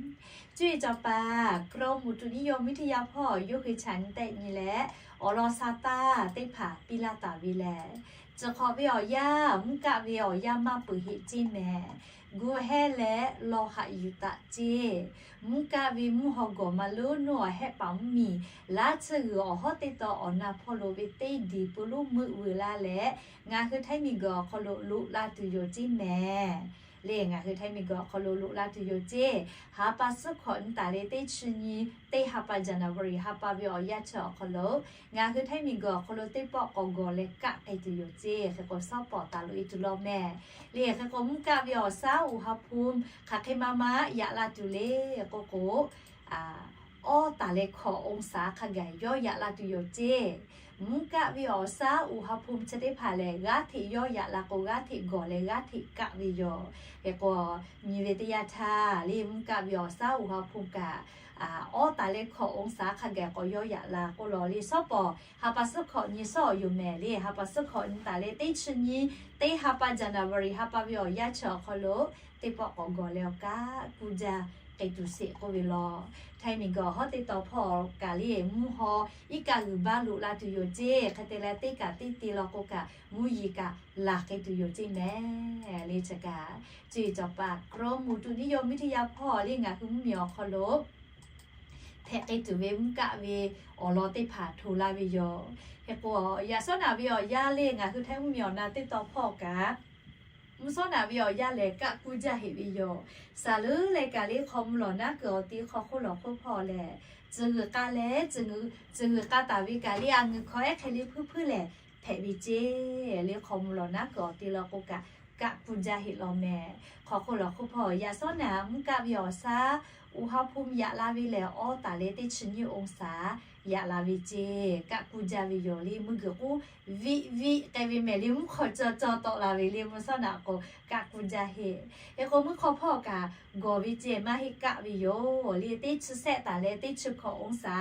Cuˇ yiˍ cawˬ paˍ กรมอุตุนิยมวิทยา hpawˇ yawˇ hui chaꞈ nyi tehˆ nyi leh, awˬ lawn sha taˇ teˇ hpaˍ piˇ laˇ taˍ ve lehˬ, chi hk'awꞈ ve awˬ yanˇ mvuhˇ kaˆ ve awˬ yanˇ maˇ peuˬ heˆ ceˇ mehˍ. Gu hehnˇ leh lawˬ haꞈ yuˬ taˍ ceˇ. Mvuhˇ kaˆ ve mvuhˇ haw gawˬ ma lonˉ nawˉ awˬ hehˆ paˍ mvuhˇ miˬ laˇ tsuhˇ g'uiˬ awˬ hawˉ teˇ taw awˬ na hpawˇ lo ve teˇ diˬ pu lonˉ meuˆ veu laˇ leh, ngaˬ hui Htaiˇ miˬ guiˬ awˬ hk'aw lo loꞈ la tuˬ yoˬ ceˇ mehˍ. Le ngaˬ hui Htaiˇ miˬ guiˬ awˬ hk'aw lo loꞈ la tuˬ yoˬ ceˇ. Ha pa suhˉ hkawꞈ nyi taˍ leh teˇ chi nyi, teˇ ha pa January ha pa ve awˬ yanˇ chi awˬ hk'aw lo ngaˬ hui Htaiˇ miˬ guiˬ awˬ hk'aw lo teˇ pawˆ k'awꞈ gawˬ leh kaˆ k'ai tuˬ yoˬ ceˇ. Hk'e k'o shawˉ pawˍ taˍ loꞈ e tuˬ law mehˍ. Le hk'e k'o mvuhˇ kaˆ ve awˬ shaˉ uˬ ha hpu hk'aˬ hk'e ma ma yaꞈ la tuˬ le k'oˆ k'o, awˉ taˍ leh hkawꞈ องศา hk'a gaˬ yawˇ yaꞈ la tuˬ yoˬ ceˇ. Mvuhˇ kaˆ ve awˬ shaˉ uˬ ha hpu chi teˇ hpaˍ lehˬ, g'aˇ hteꞈ yawˇ yaꞈ la k'o g'aˇ hteꞈ gawˬ leh g'aˇ hteꞈ kaˆ ve yoˬ. Hk'e k'o nyi ve teˇ yanˇ htaˇ le mvuhˇ kaˆ ve awˬ shaˉ uˬ ha hpu kaꞈ, awˉ taˍ leh hkawꞈ องศา hk'a gaˬ k'awꞈ yawˇ yaꞈ la k'oˆ law le shawˉ pawˍ ha pa suhˉ hkawꞈ nyi shawˉ awˬ yoˬ mehˍ. Le ha pa suhˉ hkawꞈ nyi taˍ leh teˇ chi nyi, teˇ ha pa January ha pa ve awˬ yanˇ chi awˬ hk'aw lo teˇ pawˆ k'awꞈ gawˬ leh awˬ kaˆ kuˇ jaˇ k'ai tuˬ sheˍ k'oˆ ve law. Htaiˇ miˬ guiˬ awˬ hawˉ teˇ taw hpawˇ kaꞈ le mvuhˇ haw iˉ kaˆ g'uiˬ baˆ loꞈ la tuˬ yoˬ ceˇ. Hk'e te leh teˇ kaꞈ teˇ te law k'o kaꞈ mvuhˇ yiˍ kaꞈ laˬ k'ai tuˬ yoˬ ceˇ mehˍ. Le chi kaꞈ cuˇ yiˍ cawˬ paˍ กรมอุตุนิยมวิทยา hpawˇ le ngaˬ hui mvuhˇ miˬ awˬ hk'aw lo แผนที่อากาศ hpehꞈ k'ai tuˬ ve mvuhˇ kaˆ ve awˬ lawn teˇ hpaˍ hto laˇ ve yoˬ. Hk'e k'o, yaꞈ shawˉ naꞈ ve awˬ yanˇ le ngaˬ hui Htaiˇ mvuhˇmiˬ awˬ na teˇ tawn hpawˇ kaꞈ, mvuhˇ shawˉ naꞈ ve awˬ yanˇ lehˬ kaˆ kuˇ jaˇ heꞈ ve yoˬ. Saˍ leuˉ leh kaꞈ le hk'aw mvuh lawˬ naˉ kuiˬ awˬ ti hk'aw hk'oˆ lawˬ hk'oˆ hpawˇ lehˬ, tcuh g'uiˬ k'a leh, tcuh g'uiˬ k'a taˍ ve kaꞈ le a ngeuˍ hkawˇ ehˉ hk'e le hpuiˇ hpuiˇ lehˬ hpehꞈ ve ceˇ. Le hk'aw mvuh lawˬ naˉ kuiˬ awˬ ti law k'o kaꞈ, kaˆ kuˇ jaˇ heꞈ law mehˍ. Hk'aw hk'oˆ lawˬ hk'oˆ hpawˇ yaꞈ shawˉ naꞈ mvuhˇ kaˆ ve awˬ shaˉ อุณหภูมิ yaꞈ la ve lehˬ, awˇ taˍ leh teˇ chi nyiˇ องศา yaꞈ la ve ceˇ. Kaˆ kuˇ jaˇ ve yoˬ le. Mvuhˇ g'uiˬ k'oˆ viˆ viˆ k'ai ve mehˍ le, mvuhˇ hk'aw caw caw tawˆ la ve le, mvuhˇ shawˉ naꞈ k'o kaˆ kuˇ jaˇ heˆ. Hk'e k'o mvuhˇ hk'aw hpawˇ kaꞈ gawˬ ve ceˇ maˇ heˆ, kaˆ ve yoˬ le. Teˇ chi sehˆ taˍ leh teˇ chi hkawꞈ องศา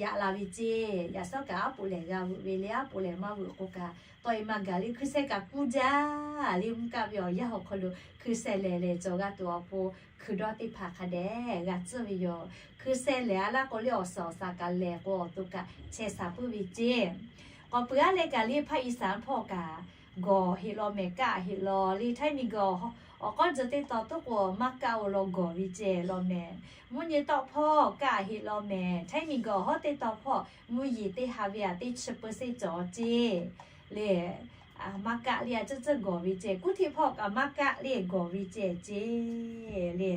yaꞈ la ve ceˇ. Yaꞈ shawˉ kaꞈ aˉ poꞈ lehˬ g'a veuꞈ ve le, aˉ poꞈ lehˬ maˇ veuꞈ k'o kaꞈ, tawˆ e maˇ gaˬ le. Hkui sheh kaꞈ kuˇ jaˇ le. Mvuhˇ kaˆ ve awˬ yanˇ awˬ hk'aw lo hkui sheh lehˬ lehˬ cawˬ g'a tuˬ awˬ pon hkui dawˇ teˇ hpaˍ hk'a dehꞈ g'a tcuhˇ ve yoˬ. Hkui sheh lehˬ a laˇ k'o le awˬ suhˍ awˬ shaˍ kaꞈ lehˬ k'o awˬ to kaꞈ chehˇ shaˍ puiˉ ve ceˇ. K'awꞈ peuˬ aˉ leh kaꞈ le hpaˇ iˉ saˍ hpawˇ kaꞈ gawˬ heꞈ law mehˍ, kaˆ heꞈ law le. Htaiˇ miˬ guiˬ awˬ k'awˉ jawˬ teˇ tawn toˉ k'o maˇ kaˆ-o law gawˬ ve ceˇ law mehˍ. Mvuhˇ nyi tawˆ hpawˇ kaˆ heꞈ law mehˍ. Htaiˇ miˬ guiˬ awˬ hawˉ teˇ tawn hpawˇ mvuhˇ yeˬ teˇ ha ve aꞈ teˇ chi peuˬ seˆ cawˬ ceˇ le. Maˇ kaˆ le a tcuhˇ tcuhˇ gawˬ ve ceˇ. Kuˇ htiˆ hpawˇ kaꞈ maˇ kaˆ le gawˬ ve ceˇ ceˇ le.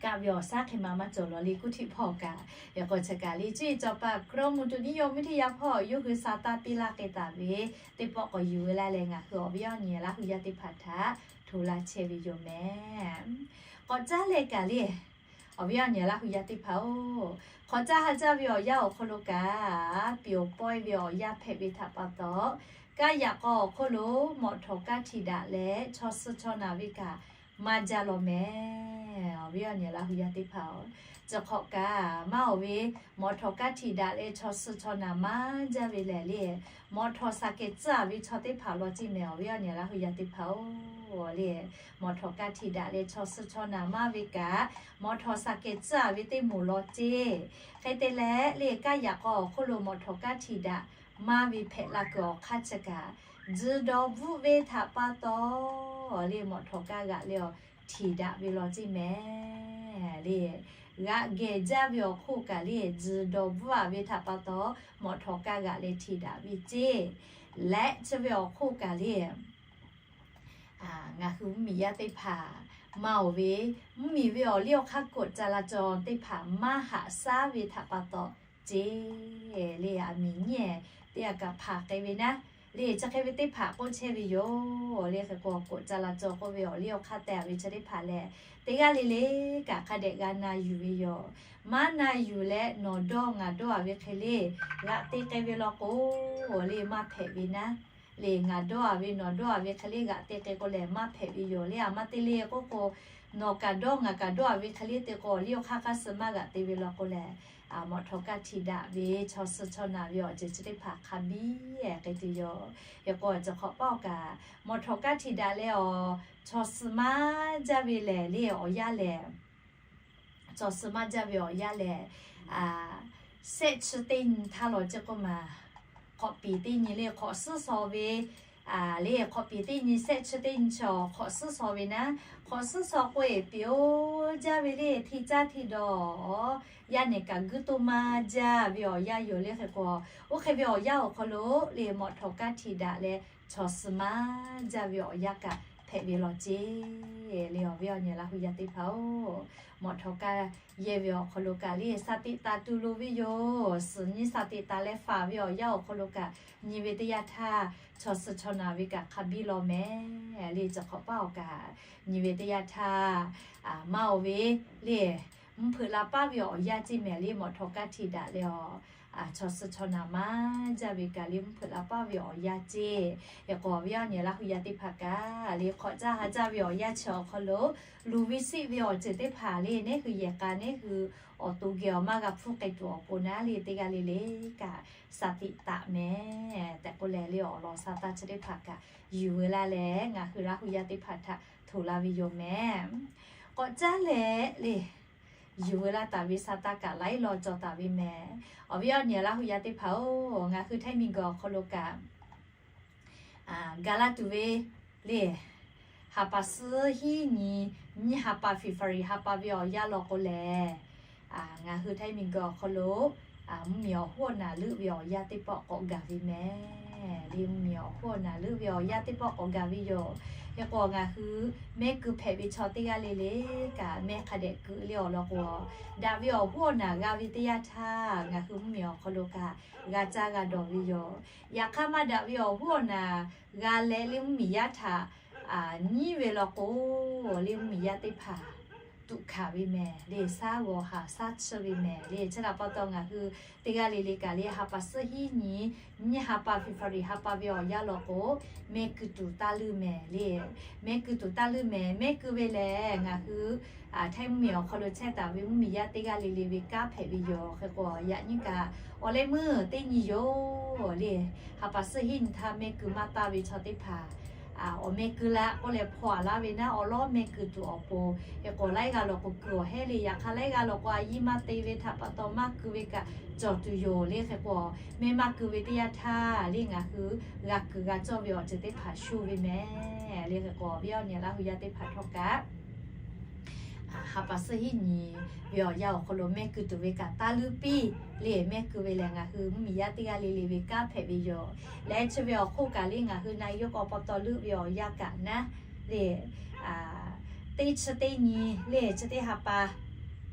Kaˆ ve awˬ shaˉ hk'e ma maˇ cawˬ law le kuˇ htiˆ hpawˇ kaꞈ. Yaꞈ k'o chi kaꞈ le cuˇ yiˍ cawˬ paˍ กรมอุตุนิยมวิทยา hpawˇ yawˇ hui sa taˇ piˇ laˇ k'ai taˍ ve teˇ pawˆ k'awꞈ yuˬ ve laˇ leh ngaˬ hui awˬ viˉ awˬ nyi Laˇ hu yaˇ teˇ hpaˍ htaꞈ hto laˇ chehˇ ve yoˬ mehˍ. K'awꞈ caˇ leh kaꞈ le awˬ viˉ awˬ nyi Laˇ hu yaˇ teˇ hpaˍ-oˬ, hk'awꞈ caˇ ha caˇ ve awˬ yanˇ awˬ hk'aw lo kaꞈ, pyeˍ awˬ pawehˇ ve awˬ yanˇ hpehꞈ ve htaꞈ pa taw, kaˇ yaꞈ k'aw awˬ hk'oˆ lo mawꞈ htawˍ kaˇ htiꞈ daꞈ leh chaw suh chaw naˬ ve kaꞈ maˇ jaˇ law mehˍ. Awˬ viˉ awˬ nyi Laˇ hu yaˇ teˇ hpaˍ-oˬ, chi hk'awꞈ kaꞈ maˇ oˬ ve, mawꞈ htawˍ kaˇ htiꞈ daꞈ leh chaw suh chaw naˬ maˇ jaˇ ve lehˬ le, mawꞈ htawˍ shaˍ kehˬ tcuhˉ-a ve chaw teˇ hpaˍ law ceˇ mehˍ. Awˬ viˉ awˬ nyi Laˇ hu yaˇ teˇ hpaˍ-oˬ le, mawꞈ htawˍ kaˇ htiꞈ daꞈ leh chaw suh chaw naˬ maˇ ve kaꞈ, mawꞈ htawˍ shaˍ kehˬ tcuhˉ-a ve teˇ moˍ law ceˇ. Hk'e te leh le kaˇ yaꞈ k'aw awˬ hk'oˆ lo mawꞈ htawˍ kaˇ htiꞈ daꞈ maˇ ve hpehꞈ la kuiˬ awˬ hk'aˇ chi kaꞈ, tzuhˬ dawˬ bvuhˆ ve htaꞈ pa taw le mawꞈ htawˍ kaˇ g'aꞈ leh awˬ htiꞈ daꞈ ve law ceˇ mehˍ le. G'aꞈ gehˬ jaˇ ve awˬ hk'oˆ kaꞈ le tzuhˬ dawˬ bvuhˆ-a ve htaꞈ pa taw mawꞈ htawˍ kaˇ g'aꞈ leh htiꞈ daꞈ ve ceˇ. Leh chi ve awˬ hk'oˆ kaꞈ le ngaˬ hui mvuhˇmiˬ yaˇ teˇ hpaˍ maˇ oˬ ve, mvuhˇmiˬ ve awˬ liˇ awˬ hk'aˇ k'oꞈ ca la caw teˇ hpaˍ maˇ haꞈ shaˉ ve htaꞈ pa taw ceˇ le. Aˬ miˍ nyiˇ teˇ g'aˇ kaꞈ hpanˍ k'ai ve naˉ le, chi hk'e ve teˇ hpaˍ k'oˆ chehˇ ve yoˬ le. Hk'e k'o k'oꞈ ca la caw k'oˆ ve awˬ liˇ awˬ hk'aˇ teh-a ve chi teˇ hpaˍ lehˬ, teˇ g'aˇ le le kaꞈ hk'a dehꞈ g'a na yuˬ ve yoˬ. Maˇ na yuˬ leh nawˬ dawˇ ngaˬ dawˇ-a ve hk'e le g'aꞈ te k'ai ve law k'o le maˇ hpehꞈ ve naˉ le, ngaˬ dawˇ-a ve nawˬ dawˇ-a ve hk'e le g'aꞈ te k'ai k'o lehˬ maˇ hpehꞈ ve yoˬ le. Aˬ maˇ te le k'oˆ k'o, nawˬ kaꞈ dawˇ ngaˬ kaꞈ dawˇ-a ve hk'e le te k'o awˬ liˇ awˬ hk'aˇ hk'aˇ suh maˇ g'aꞈ te ve law k'o lehˬ, mawꞈ htawˍ kaˇ htiꞈ daꞈ ve chaw suh chaw naˬ ve awˬ ceuˬ chi teˇ hpaˍ hk'a biˇ k'ai tuˬ yoˬ. Hk'e k'o chi hk'awꞈ paˇ-oˬ kaꞈ, mawꞈ htawˍ kaˇ htiꞈ daꞈ leh awˬ chaw suh maˇ jaˇ ve lehˬ le awˬ yanˇ lehˬ, chaw suh maˇ jaˇ ve awˬ yanˇ lehˬ, shehˆ chi teˇ nyi htaˇ law ceˇ k'oˆ maˬ, hk'awꞈ piˍ teˇ nyi le hk'awꞈ suhˉ shaw ve le, hk'awꞈ piˍ teˇ nyi shehˆ chi teˇ nyi chi awˬ hk'awꞈ suhˉ shaw ve naˉ, hk'awꞈ suhˉ shaw k'oˆ-e piˍ-oˬ jaˇ ve le hti caˇ hti dawˬ yaˇ nehˬ kaꞈ guiˇ toˇ maˇ jaˇ ve awˬ yanˇ yoˬ le. Hk'e k'o, oˇ hk'e ve awˬ yanˇ awˬ hk'aw lo le mawꞈ htawˍ kaˇ htiꞈ daꞈ leh chaw suh maˇ jaˇ ve awˬ yanˇ kaꞈ hpehꞈ ve law ceˇ le. Awˬ viˉ awˬ nyi Laˇ hu yaˇ teˇ hpaˍ-oˬ, mawꞈ htawˍ kaˇ yehˇ ve awˬ hk'aw lo kaꞈ le sa tiꞈ taˍ tuˬ loˍ ve yoˬ. Suhˍ nyi sa tiꞈ taˍ leh faˍ ve awˬ yanˇ awˬ hk'aw lo kaꞈ nyi ve teˇ yanˇ htaˇ, chaw suh chaw naˬ ve kaꞈ hk'a biˇ law mehˍ le. Chi hk'awꞈ paˇ-oˬ kaꞈ nyi ve teˇ yanˇ htaˇ, maˇ oˬ ve le mvuhˇ hpeuꞈ la paˉ ve awˬ yanˇ ceˇ mehˍ le mawꞈ htawˍ kaˇ htiꞈ daꞈ leh awˬ chaw suh chaw naˬ maˇ jaˇ ve kaꞈ le mvuhˇ hpeuꞈ la paˉ ve awˬ yanˇ ceˇ. Hk'e k'o awˬ viˉ awˬ nyi Laˇ hu yaˇ teˇ hpaˍ kaꞈ le hk'awꞈ caˇ ha caˇ ve awˬ yanˇ chi awˬ hk'aw lo luˬ ve siˆ ve awˬ ceuˬ teˇ hpaˍ le neˉ hui yehˬ k'a neˉ hui awˬ to geh awˬ maˇ g'a hpuˇ k'ai tuˬ awˬ pon naˉ le teˇ g'aˇ le le kaꞈ sa tiꞈ taˍ mehˍ tehꞈ k'oˆ leh le awˬ lawn sa taˇ chi teˇ hpaˍ kaꞈ yuˬ ve laˇ leh ngaˬ hui Laˇ hu yaˇ teˇ hpaˍ htaꞈ htoꞈ la ve yoˬ mehˍ. K'awꞈ caˇ leh le yuˬ ve laˇ taˍ ve sa taˇ kaꞈ laiˉ law cawˬ taˍ ve mehˍ. Awˬ viˉ awˬ nyi Laˇ hu yaˇ teˇ hpaˍ-oˬ, ngaˬ hui Htaiˇ miˬ guiˬ awˬ hk'aw lo kaꞈ ga laˇ tuˬ ve le, ha pa suhˉ hiˉ nyi nyiˇ ha pa February ha pa ve awˬ yanˇ law k'o lehˬ, Ngaˬ hui htaiˇ miˬguiˬ awˬ hk'aw lo mvuhˇmiˬ awˬ hoˉ awˬ naˬ leuˆ ve awˬ yanˇ teˇ pawˆ k'awꞈ gaˬ ve mehˍ le. Mvuhˇmiˬ awˬ hoˉ awˬ naˬ leuˆ ve awˬ yanˇ teˇ pawˆ k'awꞈ gaˬ ve yoˬ. Hk'e k'o, ngaˬ hui mehˆ keu hpehꞈ ve chaw teˇ g'aˇ le le kaꞈ, mehˆ hk'a dehꞈ keu le awˬ lawn k'o, daꞈ ve awˬ hoˉ awˬ naˬ g'a ve teˇ yanˇ htaˇ, ngaˬ hui mvuhˇmiˬ awˬ hk'aw lo kaꞈ g'a caˇ g'a dawˬ ve yoˬ. Yaꞈ hk'aˇ, maˇ daꞈ ve awˬ hoˉ awˬ naˬ g'a leh le mvuhˇmiˬ yaˇ htaꞈ nyiˉ ve law k'o, le mvuhˇmiˬ yaˇ teˇ hpaˍ tuꞈ hkanˍ ve mehˍ le. Saˉ g'awˬ haˍ saˉ chi ve mehˍ le. Chi htaꞈ pa taw, ngaˬ hui teˇ g'aˇ le le kaꞈ le, ha pa suhˉ hiˉ nyi, nyiˇ ha pa February ha pa ve awˬ yanˇ law k'o, mehˆ keu tuˬ taˇ leuˆ mehˍ le. Mehˆ keu tuˬ taˇ leuˆ mehˍ. Mehˆ keu ve lehˬ, ngaˬ hui htaiˇ mvuhˇmiˬ awˬ hk'aw lo chehˇ taˍ ve mvuhˇmiˬ yaˇ teˇ g'aˇ le le ve kanˉ hpehꞈ ve yoˬ. Hk'e k'o, yaꞈ nyi kaꞈ awˬ leh meuˇ teˇ nyi yoˬ le. Ha pa suhˉ hiˉ nyi htaˇ mehˆ keu maˇ taˇ ve chaw teˇ hpaˍ awˬ meh keu la k'oˆ leh hpaw a laˇ ve naˉ, awˬ lawˉ mehˆ keu tuˬ awˬ pon, hk'e k'o, laiˉ g'aˇ law k'o keu awˬ hehˉ le. Yaꞈ hk'aˇ, laiˉ g'aˇ law k'o a yiˇ maˇ te ve htaꞈ pa taw maˇ keu ve kaꞈ cawˬ tuˬ yoˬ le. Hk'e k'o, mehˆ maˇ keu ve teˇ yanˇ htaˇ le, ngaˬ hui g'a keu g'a cawˇ ve awˬ ceuˬ teˇ hpaˍ shu ve mehˍ le. Hk'e k'o, awˬ viˉ awˬ nyi Laˇ hu yaˇ teˇ hpaˍ htawˇ kaꞈ ha pa suhˉ hiˉ nyi ve awˬ yanˇ awˬ hk'aw lo mehˆ keu tuˬ ve kaꞈ taˇ leuˆ piˇ le. Mehˆ keu ve lehˬ, ngaˬ hui mvuhˇmiˬ yaˇ teˇ g'aˇ le le ve kanˉ hpehꞈ ve yoˬ. Leh chi ve awˬ hk'oˆ kaꞈ le, ngaˬ hui นายก awˬ pa taw leuˆ ve awˬ yanˇ kaꞈ naˉ le, teˇ chi teˇ nyi le, chi teˇ ha pa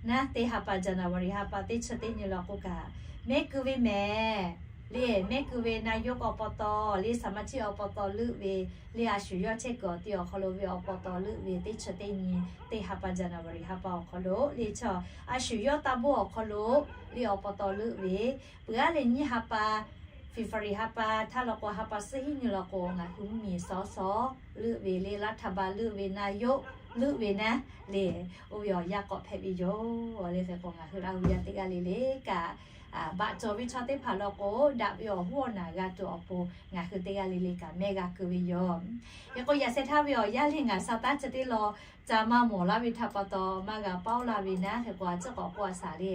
naˉ, teˇ ha pa January ha pa teˇ chi teˇ nyi law k'o kaꞈ mehˆ keu ve mehˍ le. Mehˆ keu ve นายก awˬ pa taw le, สมาชิก awˬ pa taw leuˆ ve le, a shu yawˇ chehˇ kuiˬ awˬ ti awˬ hk'aw lo ve awˬ pa taw leuˆ ve teˇ chi teˇ nyi, teˇ ha pa January ha pa awˬ hk'aw lo le, chaw a shu yawˇ taˇ boˆ awˬ hk'aw lo le awˬ pa taw leuˆ ve, peuˬ aˉ leh nyiˇ ha pa February ha pa htaˇ law k'o, ha pa suhˉ hiˉ nyi law k'o, ngaˬ hui mvuhˇmiˬ สส leuˆ ve le, รัฐบาล leuˆ ve, นายก leuˆ ve naˉ le, oˇ ve awˬ yanˇ k'awꞈ hpehꞈ ve yoˬ le. Hk'e k'o, ngaˬ hui Laˇ hu yaˇ teˇ g'aˇ le le kaꞈ baꞈ cawˬ ve chaw teˇ hpaˍ law k'o, daꞈ ve awˬ hoˉ awˬ naˬ g'a tuˬ awˬ pon ngaˬ hui teˇ g'aˇ le le kaꞈ mehˆ g'a keu ve yoˬ. Hk'e k'o, yaꞈ sheh htaˇ ve awˬ yanˇ le ngaˬ sa taˉ chi teˇ law ca maˇ mawˬ laˇ ve htaꞈ pa taw maˇ g'a paoˇ laˇ ve naˉ. Hk'e k'o, a ciˉ k'awꞈ k'oˆ a shaˍ le,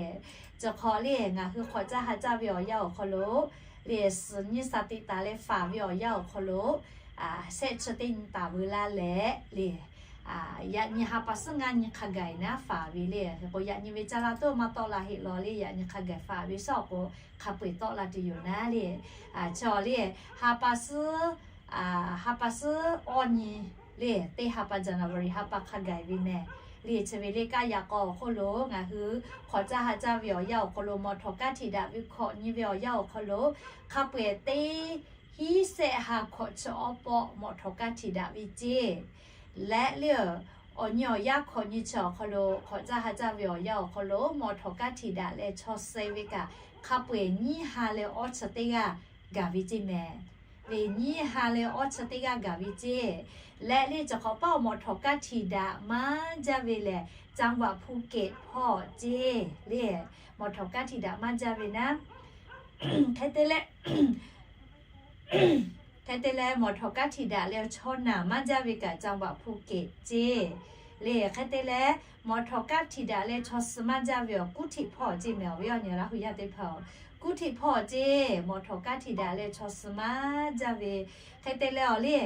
chi hk'awꞈ le ngaˬ hui hk'awꞈ caˇ ha caˇ ve awˬ yanˇ awˬ hk'aw lo le, suhˍ nyi สติ taˍ leh faˍ ve awˬ yanˇ awˬ hk'aw lo shehˆ chi teˇ nyi taˍ veu laˇ leh le, yaꞈ nyi ha pa suhˉ ngaˇ nyi hk'a gaˬ naˉ faˍ ve le. Hk'e k'o, yaꞈ nyi ve caˇ laˇ tuˬ maˇ tawˆ la heˆ law le, yaꞈ nyi hk'a gaˬ faˍ ve shawˉ k'o, hk'a peu-eˬ tawˆ la tuˬ yoˬ naˉ le. Chaw le, ha pa suhˉ ha pa suhˉ awˇ nyi le, teˇ ha pa January ha pa hk'a gaˬ ve mehˍ le. Chi ve le kaˇ yaꞈ k'aw awˬ hk'oˆ lo ngaˬ hui hk'awꞈ caˇ ha caˇ ve awˬ yanˇ awˬ hk'aw lo, มอเตอร์ kaˉ htiꞈ daꞈ ve hkawꞈ nyi ve awˬ yanˇ awˬ hk'aw lo, hk'a peu-eˬ teˇ hiˉ sehˆ ha hkawꞈ chi awˇ pawˆ มอเตอร์ kaˉ htiꞈ daꞈ ve ceˇ. Leh le, awˬ nyi awˬ yanˇ hkawꞈ nyi chi awˬ hk'aw lo, hk'awꞈ caˇ ha caˇ ve awˬ yanˇ awˬ hk'aw lo มอเตอร์ kaˉ htiꞈ daꞈ leh chaw suh ve kaꞈ, hk'a peu-eˬ nyiˇ ha leh awˇ chi teˇ g'aˇ gaˬ ve ceˇ mehˍ le. Nyiˇ ha leh awˇ chi teˇ g'aˇ gaˬ ve ceˇ. Leh le, chi hk'awꞈ paˆ awˬ มอเตอร์ kaˉ htiꞈ daꞈ maˇ jaˇ ve lehˬ, จังหวัดภูเก็ต hpawˇ ceˇ le. มอเตอร์ kaˉ htiꞈ daꞈ maˇ jaˇ ve naˉ, hk'e te leh hk'e te leh มอเตอร์ kaˉ htiꞈ daꞈ leh chaw naˬ maˇ jaˇ ve kaꞈ จังหวัดภูเก็ต ceˇ le. Hk'e te leh มอเตอร์ kaˉ htiꞈ daꞈ leh chaw suh maˇ jaˇ ve awˬ กรุงเทพ hpawˇ ceˇ mehˍ. Awˬ viˉ awˬ nyi Laˇ hu yaˇ teˇ hpaˍ-oˬ, กรุงเทพ hpawˇ ceˇ มอเตอร์ kaˉ htiꞈ daꞈ leh chaw suh maˇ jaˇ ve. Hk'e te leh awˬ le,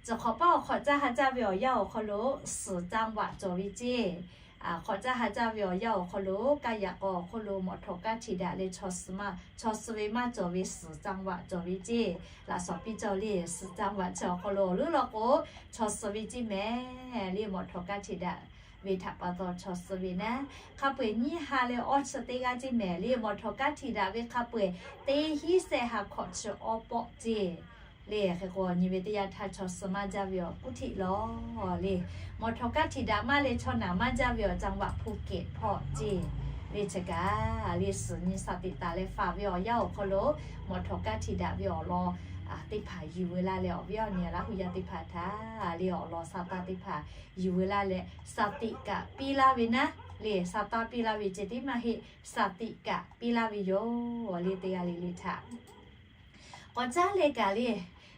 chi hk'awꞈ paˆ awˬ hk'awꞈ caˇ ha caˇ ve awˬ yanˇ awˬ hk'aw lo suhˍ จังหวัด cawˬ ve ceˇ. Hk'awꞈ caˇ ha caˇ ve awˬ yanˇ awˬ hk'aw lo kaˇ yaꞈ k'aw awˬ hk'oˆ lo มอเตอร์ kaˉ htiꞈ daꞈ leh chaw suh maˇ, chaw suh ve maˇ cawˬ ve suhˍ จังหวัด cawˬ ve ceˇ. Laꞈ shawnˍ piˇ cawˬ le, suhˍ จังหวัด chi awˬ hk'aw lo leuˉ law k'o, chaw suh ve ceˇ mehˍ le. มอเตอร์ kaˉ htiꞈ daꞈ ve htaꞈ pa taw chaw suh ve naˉ, hk'a peu-eˬ nyiˇ ha leh awˇ chi teˇ g'aˇ ceˇ mehˍ le. มอเตอร์ kaˉ htiꞈ daꞈ ve hk'a peu-eˬ teˇ hiˉ sehˆ ha hkawꞈ chi awˇ pawˆ ceˇ le. Hk'e k'o, nyi ve teˇ yanˇ htaˇ chaw suh maˇ jaˇ ve awˬ กรุงเทพ lawˬ le. มอเตอร์ kaˉ htiꞈ daꞈ maˇ leh chaw naˬ maˇ jaˇ ve awˬ จังหวัดภูเก็ต hpawˇ ceˇ le. Chi kaꞈ le, suhˍ nyi สติ taˍ leh faˍ ve awˬ yanˇ awˬ hk'aw lo มอเตอร์ kaˉ htiꞈ daꞈ ve awˬ lawn teˇ hpaˍ yuˬ veu laˇ leh, awˬ viˉ awˬ nyi Laˇ hu yaˇ teˇ hpaˍ htaꞈ le awˬ lawn sa taˇ teˇ hpaˍ yuˬ veu laˇ leh, สติ kaꞈ piˇ laˇ ve naˉ le. Sa taˇ piˇ laˇ ve ceh tiˉ maˇ heˆ, สติ kaꞈ piˇ laˇ ve yoˬ le. Teˇ g'aˇ le le htaꞈ k'awꞈ caˉ leh kaꞈ le,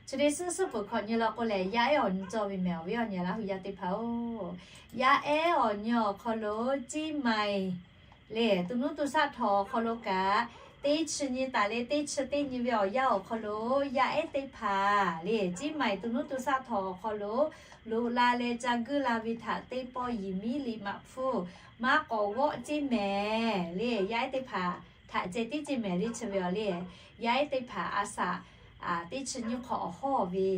chi teˇ suhˉ suhˉ peuˬ hkawꞈ nyi law k'o lehˬ, yaˇ ehˉ awˬ nyi cawˇ ve mehˍ. Awˬ viˉ awˬ nyi Laˇ hu yaˇ teˇ hpaˍ-oˬ, yaˇ ehˉ awˬ nyi awˬ hk'aw lo เชียงใหม่ le, to nuˇ to shaˆ htawꞈ awˬ hk'aw lo kaꞈ, teˇ chi nyi taˍ leh teˇ chi teˇ nyi ve awˬ yanˇ awˬ hk'aw lo yaˇ ehˉ teˇ hpaˍ le, เชียงใหม่ to nuˇ to shaˆ htawꞈ awˬ hk'aw lo loꞈ la leh ca guiˇ la ve htaꞈ teˇ pawˆ Yehˬmiˉhleˍ maꞈ hpfuhˇ maˇ k'awꞈ g'awˆ ceˇ mehˍ le. Yaˇ ehˉ teˇ hpaˍ htaꞈ ceh tiˉ ceˇ mehˍ le chi ve awˬ le. Yaˇ ehˉ teˇ hpaˍ a shaꞈ teˇ chi nyiˇ hk'awꞈ awˬ hawˉ ve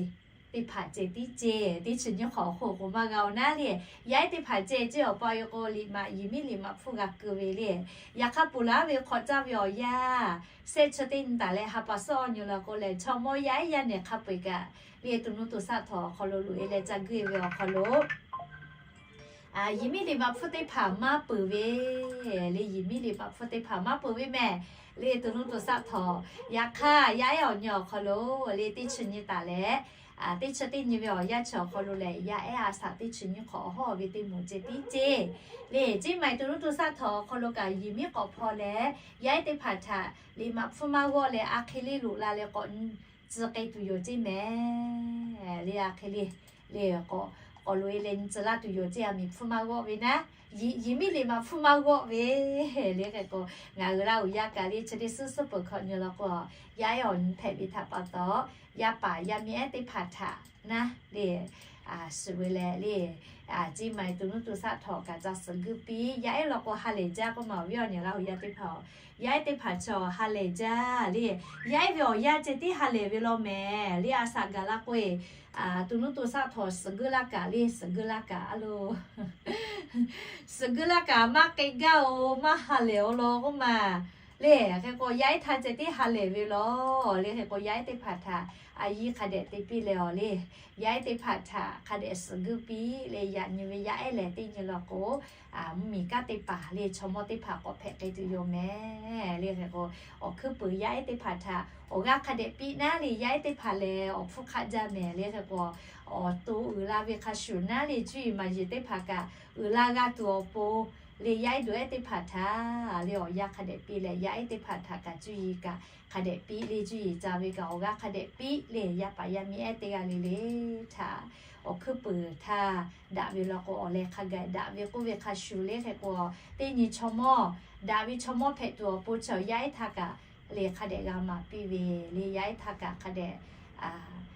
teˇ hpaˍ ceh tiˉ ceˇ, teˇ chi nyiˇ hk'awꞈ awˬ hk'oˆ k'o maˇ g'a oˬ naˉ le. Yaˇ ehˉ teˇ hpaˍ ceh ceˇ awˬ pa e k'o, liꞈ maꞈ Yehˬmiˉhleˍ maꞈ hpfuhˇ g'a keu ve le. Yaꞈ hk'aˇ ponˬ laˇ ve hk'awꞈ caˇ ve awˬ yanˇ, shehˆ chi teˇ nyi taˍ leh ha pa suhˉ awˬ nyi la k'o lehˬ, chaw mawˇ yaˇ ehˉ yaˇ nehˬ hk'a peu eˬ kaꞈ le, to nuˇ to shaˆ htawnˍ awˬ hk'aw lo loꞈ e leh ca guiˇ e ve awˬ hk'aw lo Yehˬmiˉhleˍ maꞈ hpfuhˇ teˇ hpaˍ maˇ peuˬ ve le. Yehˬmiˉhleˍ maꞈ hpfuhˇ teˇ hpaˍ maˇ peuˬ ve mehˍ le. To nuˇ to shaˆ htawnˍ, yaꞈ hk'aˇ yaˇ ehˉ awˬ nyi awˬ hk'aw lo le, teˇ chi nyi taˍ leh teˇ chi teˇ nyi ve awˬ yanˇ chi awˬ hk'aw lo lehˬ, yaˇ ehˉ a shaꞈ teˇ chi nyiˇ hk'awꞈ awˬ hawˉ ve teˇ moˍ ceh tiˉ ceˇ le. Ceˇ maˬ e to nuˇ to shaˆ htawnˍ awˬ hk'aw lo kaꞈ Yehˬmiˉ k'awꞈ hpaw leh, yaˇ ehˉ teˇ hpaˍ htaꞈ liꞈ maꞈ hpfuhˇ maˇ g'awˆ leh, a hk'e le loꞈ la leh k'awꞈ nyi tcuh k'ai tuˬ yoˬ ceˇ mehˍ le. A hk'e le le k'awꞈ, k'awꞈ loꞈ e leh nyi tcuh laˇ tuˬ yoˬ ceˇ. A miˍ hpfuhˇ maˇ g'awˆ ve naˉ, Yehˬmiˉhleˍ maꞈ hpfuhˇ maˇ g'awˆ ve le. Hk'e k'o, ngaˬ hui Laˇ huˍ yaˇ kaꞈ le chi teˇ suhˉ suhˉ peuˬ hkawꞈ nyi la k'o, yaˇ ehˉ awˬ nyi hpehꞈ ve htaꞈ pa taw, yaˇ paˍ yaˇ miˇ ehˉ teˇ hpaˍ htaꞈ naˉ le, suhˍ ve leh le, ceˇ maˬ e to nuˇ to shaˆ htawnˍ kaꞈ ca suhˍ guiˇ piˇ. Yaˇ ehˉ law k'o ha lehˬ jaˇ k'oˆ ma awˬ viˉ awˬ nyi Laˇ huˍ yaˇ teˇ hpaˍ-oˬ, yaˇ ehˉ teˇ hpaˍ chaw ha lehˬ jaˇ le. Yaˇ ehˉ ve awˬ yanˇ ceh tiˉ ha lehˬ ve law mehˍ le. A shaꞈ gaˬ la k'o e, to nuˇ to shaˆ htawnˍ suhˍ guiˇ laˇ kaꞈ le, suhˍ guiˇ laˇ kaꞈ a lo suhˍ guiˇ laˇ kaꞈ maˇ k'ai gaˇ oˬ, maˇ ha lehˬ oˬ law k'oˆ ma le. Hk'e k'o yaˇ ehˉ htaˇ ceh tiˉ ha lehˬ ve law le. Hk'e k'o yaˇ ehˉ teˇ hpaˍ htaꞈ a yiˇ hk'a dehꞈ te piˇ leh awˬ le, yaˇ ehˉ teˇ hpaˍ htaꞈ hk'a dehꞈ suhˍ guiˇ piˇ le. Yaꞈ nyi ve yaˇ ehˉ lehˬ teˇ nyi law k'o, mvuhˇmiˬ kanˉ teˇ hpaˍ le, chaw mawˇ teˇ hpaˍ k'awꞈ hpehꞈ k'ai tuˬ yoˬ mehˍ le. Hk'e k'o, awˬ hkuiˉ peuˬ yaˇ ehˉ teˇ hpaˍ htaꞈ awˬ g'aˇ hk'a dehꞈ piˇ naˉ le, yaˇ ehˉ teˇ hpaˍ lehˬ awˬ hpfuhˇ hk'aˆ jaˇ mehˍ le. Hk'e k'o, awˬ to uiˍ la ve hk'a shuˍ naˉ le, cuˇ yiˍ maˍ yiˍ teˇ hpaˍ kaꞈ uiˍ la g'a tuˬ awˬ pon le, yaˇ ehˉ dawˬ ehˉ teˇ hpaˍ htaꞈ le awˬ yanˇ hk'a dehꞈ piˇ leh, yaˇ ehˉ teˇ hpaˍ htaꞈ kaꞈ cuˇ yiˍ kaꞈ hk'a dehꞈ piˇ le, cuˇ yiˍ ca ve kaꞈ awˬ g'aˇ hk'a dehꞈ piˇ le. Yaˇ paˍ yaˇ miˇ ehˉ teˇ g'aˇ le le htaꞈ awˬ hkuiˉ peuˬ htaˇ daꞈ ve law k'o, awˬ leh hk'a gaˬ daꞈ ve k'oˆ ve hk'a shuˍ le. Hk'e k'o, teˇ nyi chaw mawˇ, daꞈ ve chaw mawˇ hpehꞈ tuˬ awˬ pon chi awˬ yaˇ ehˉ htaˇ kaꞈ le hk'a dehꞈ g'a maˍ piˇ ve le. Yaˇ ehˉ htaˇ kaꞈ hk'a dehꞈ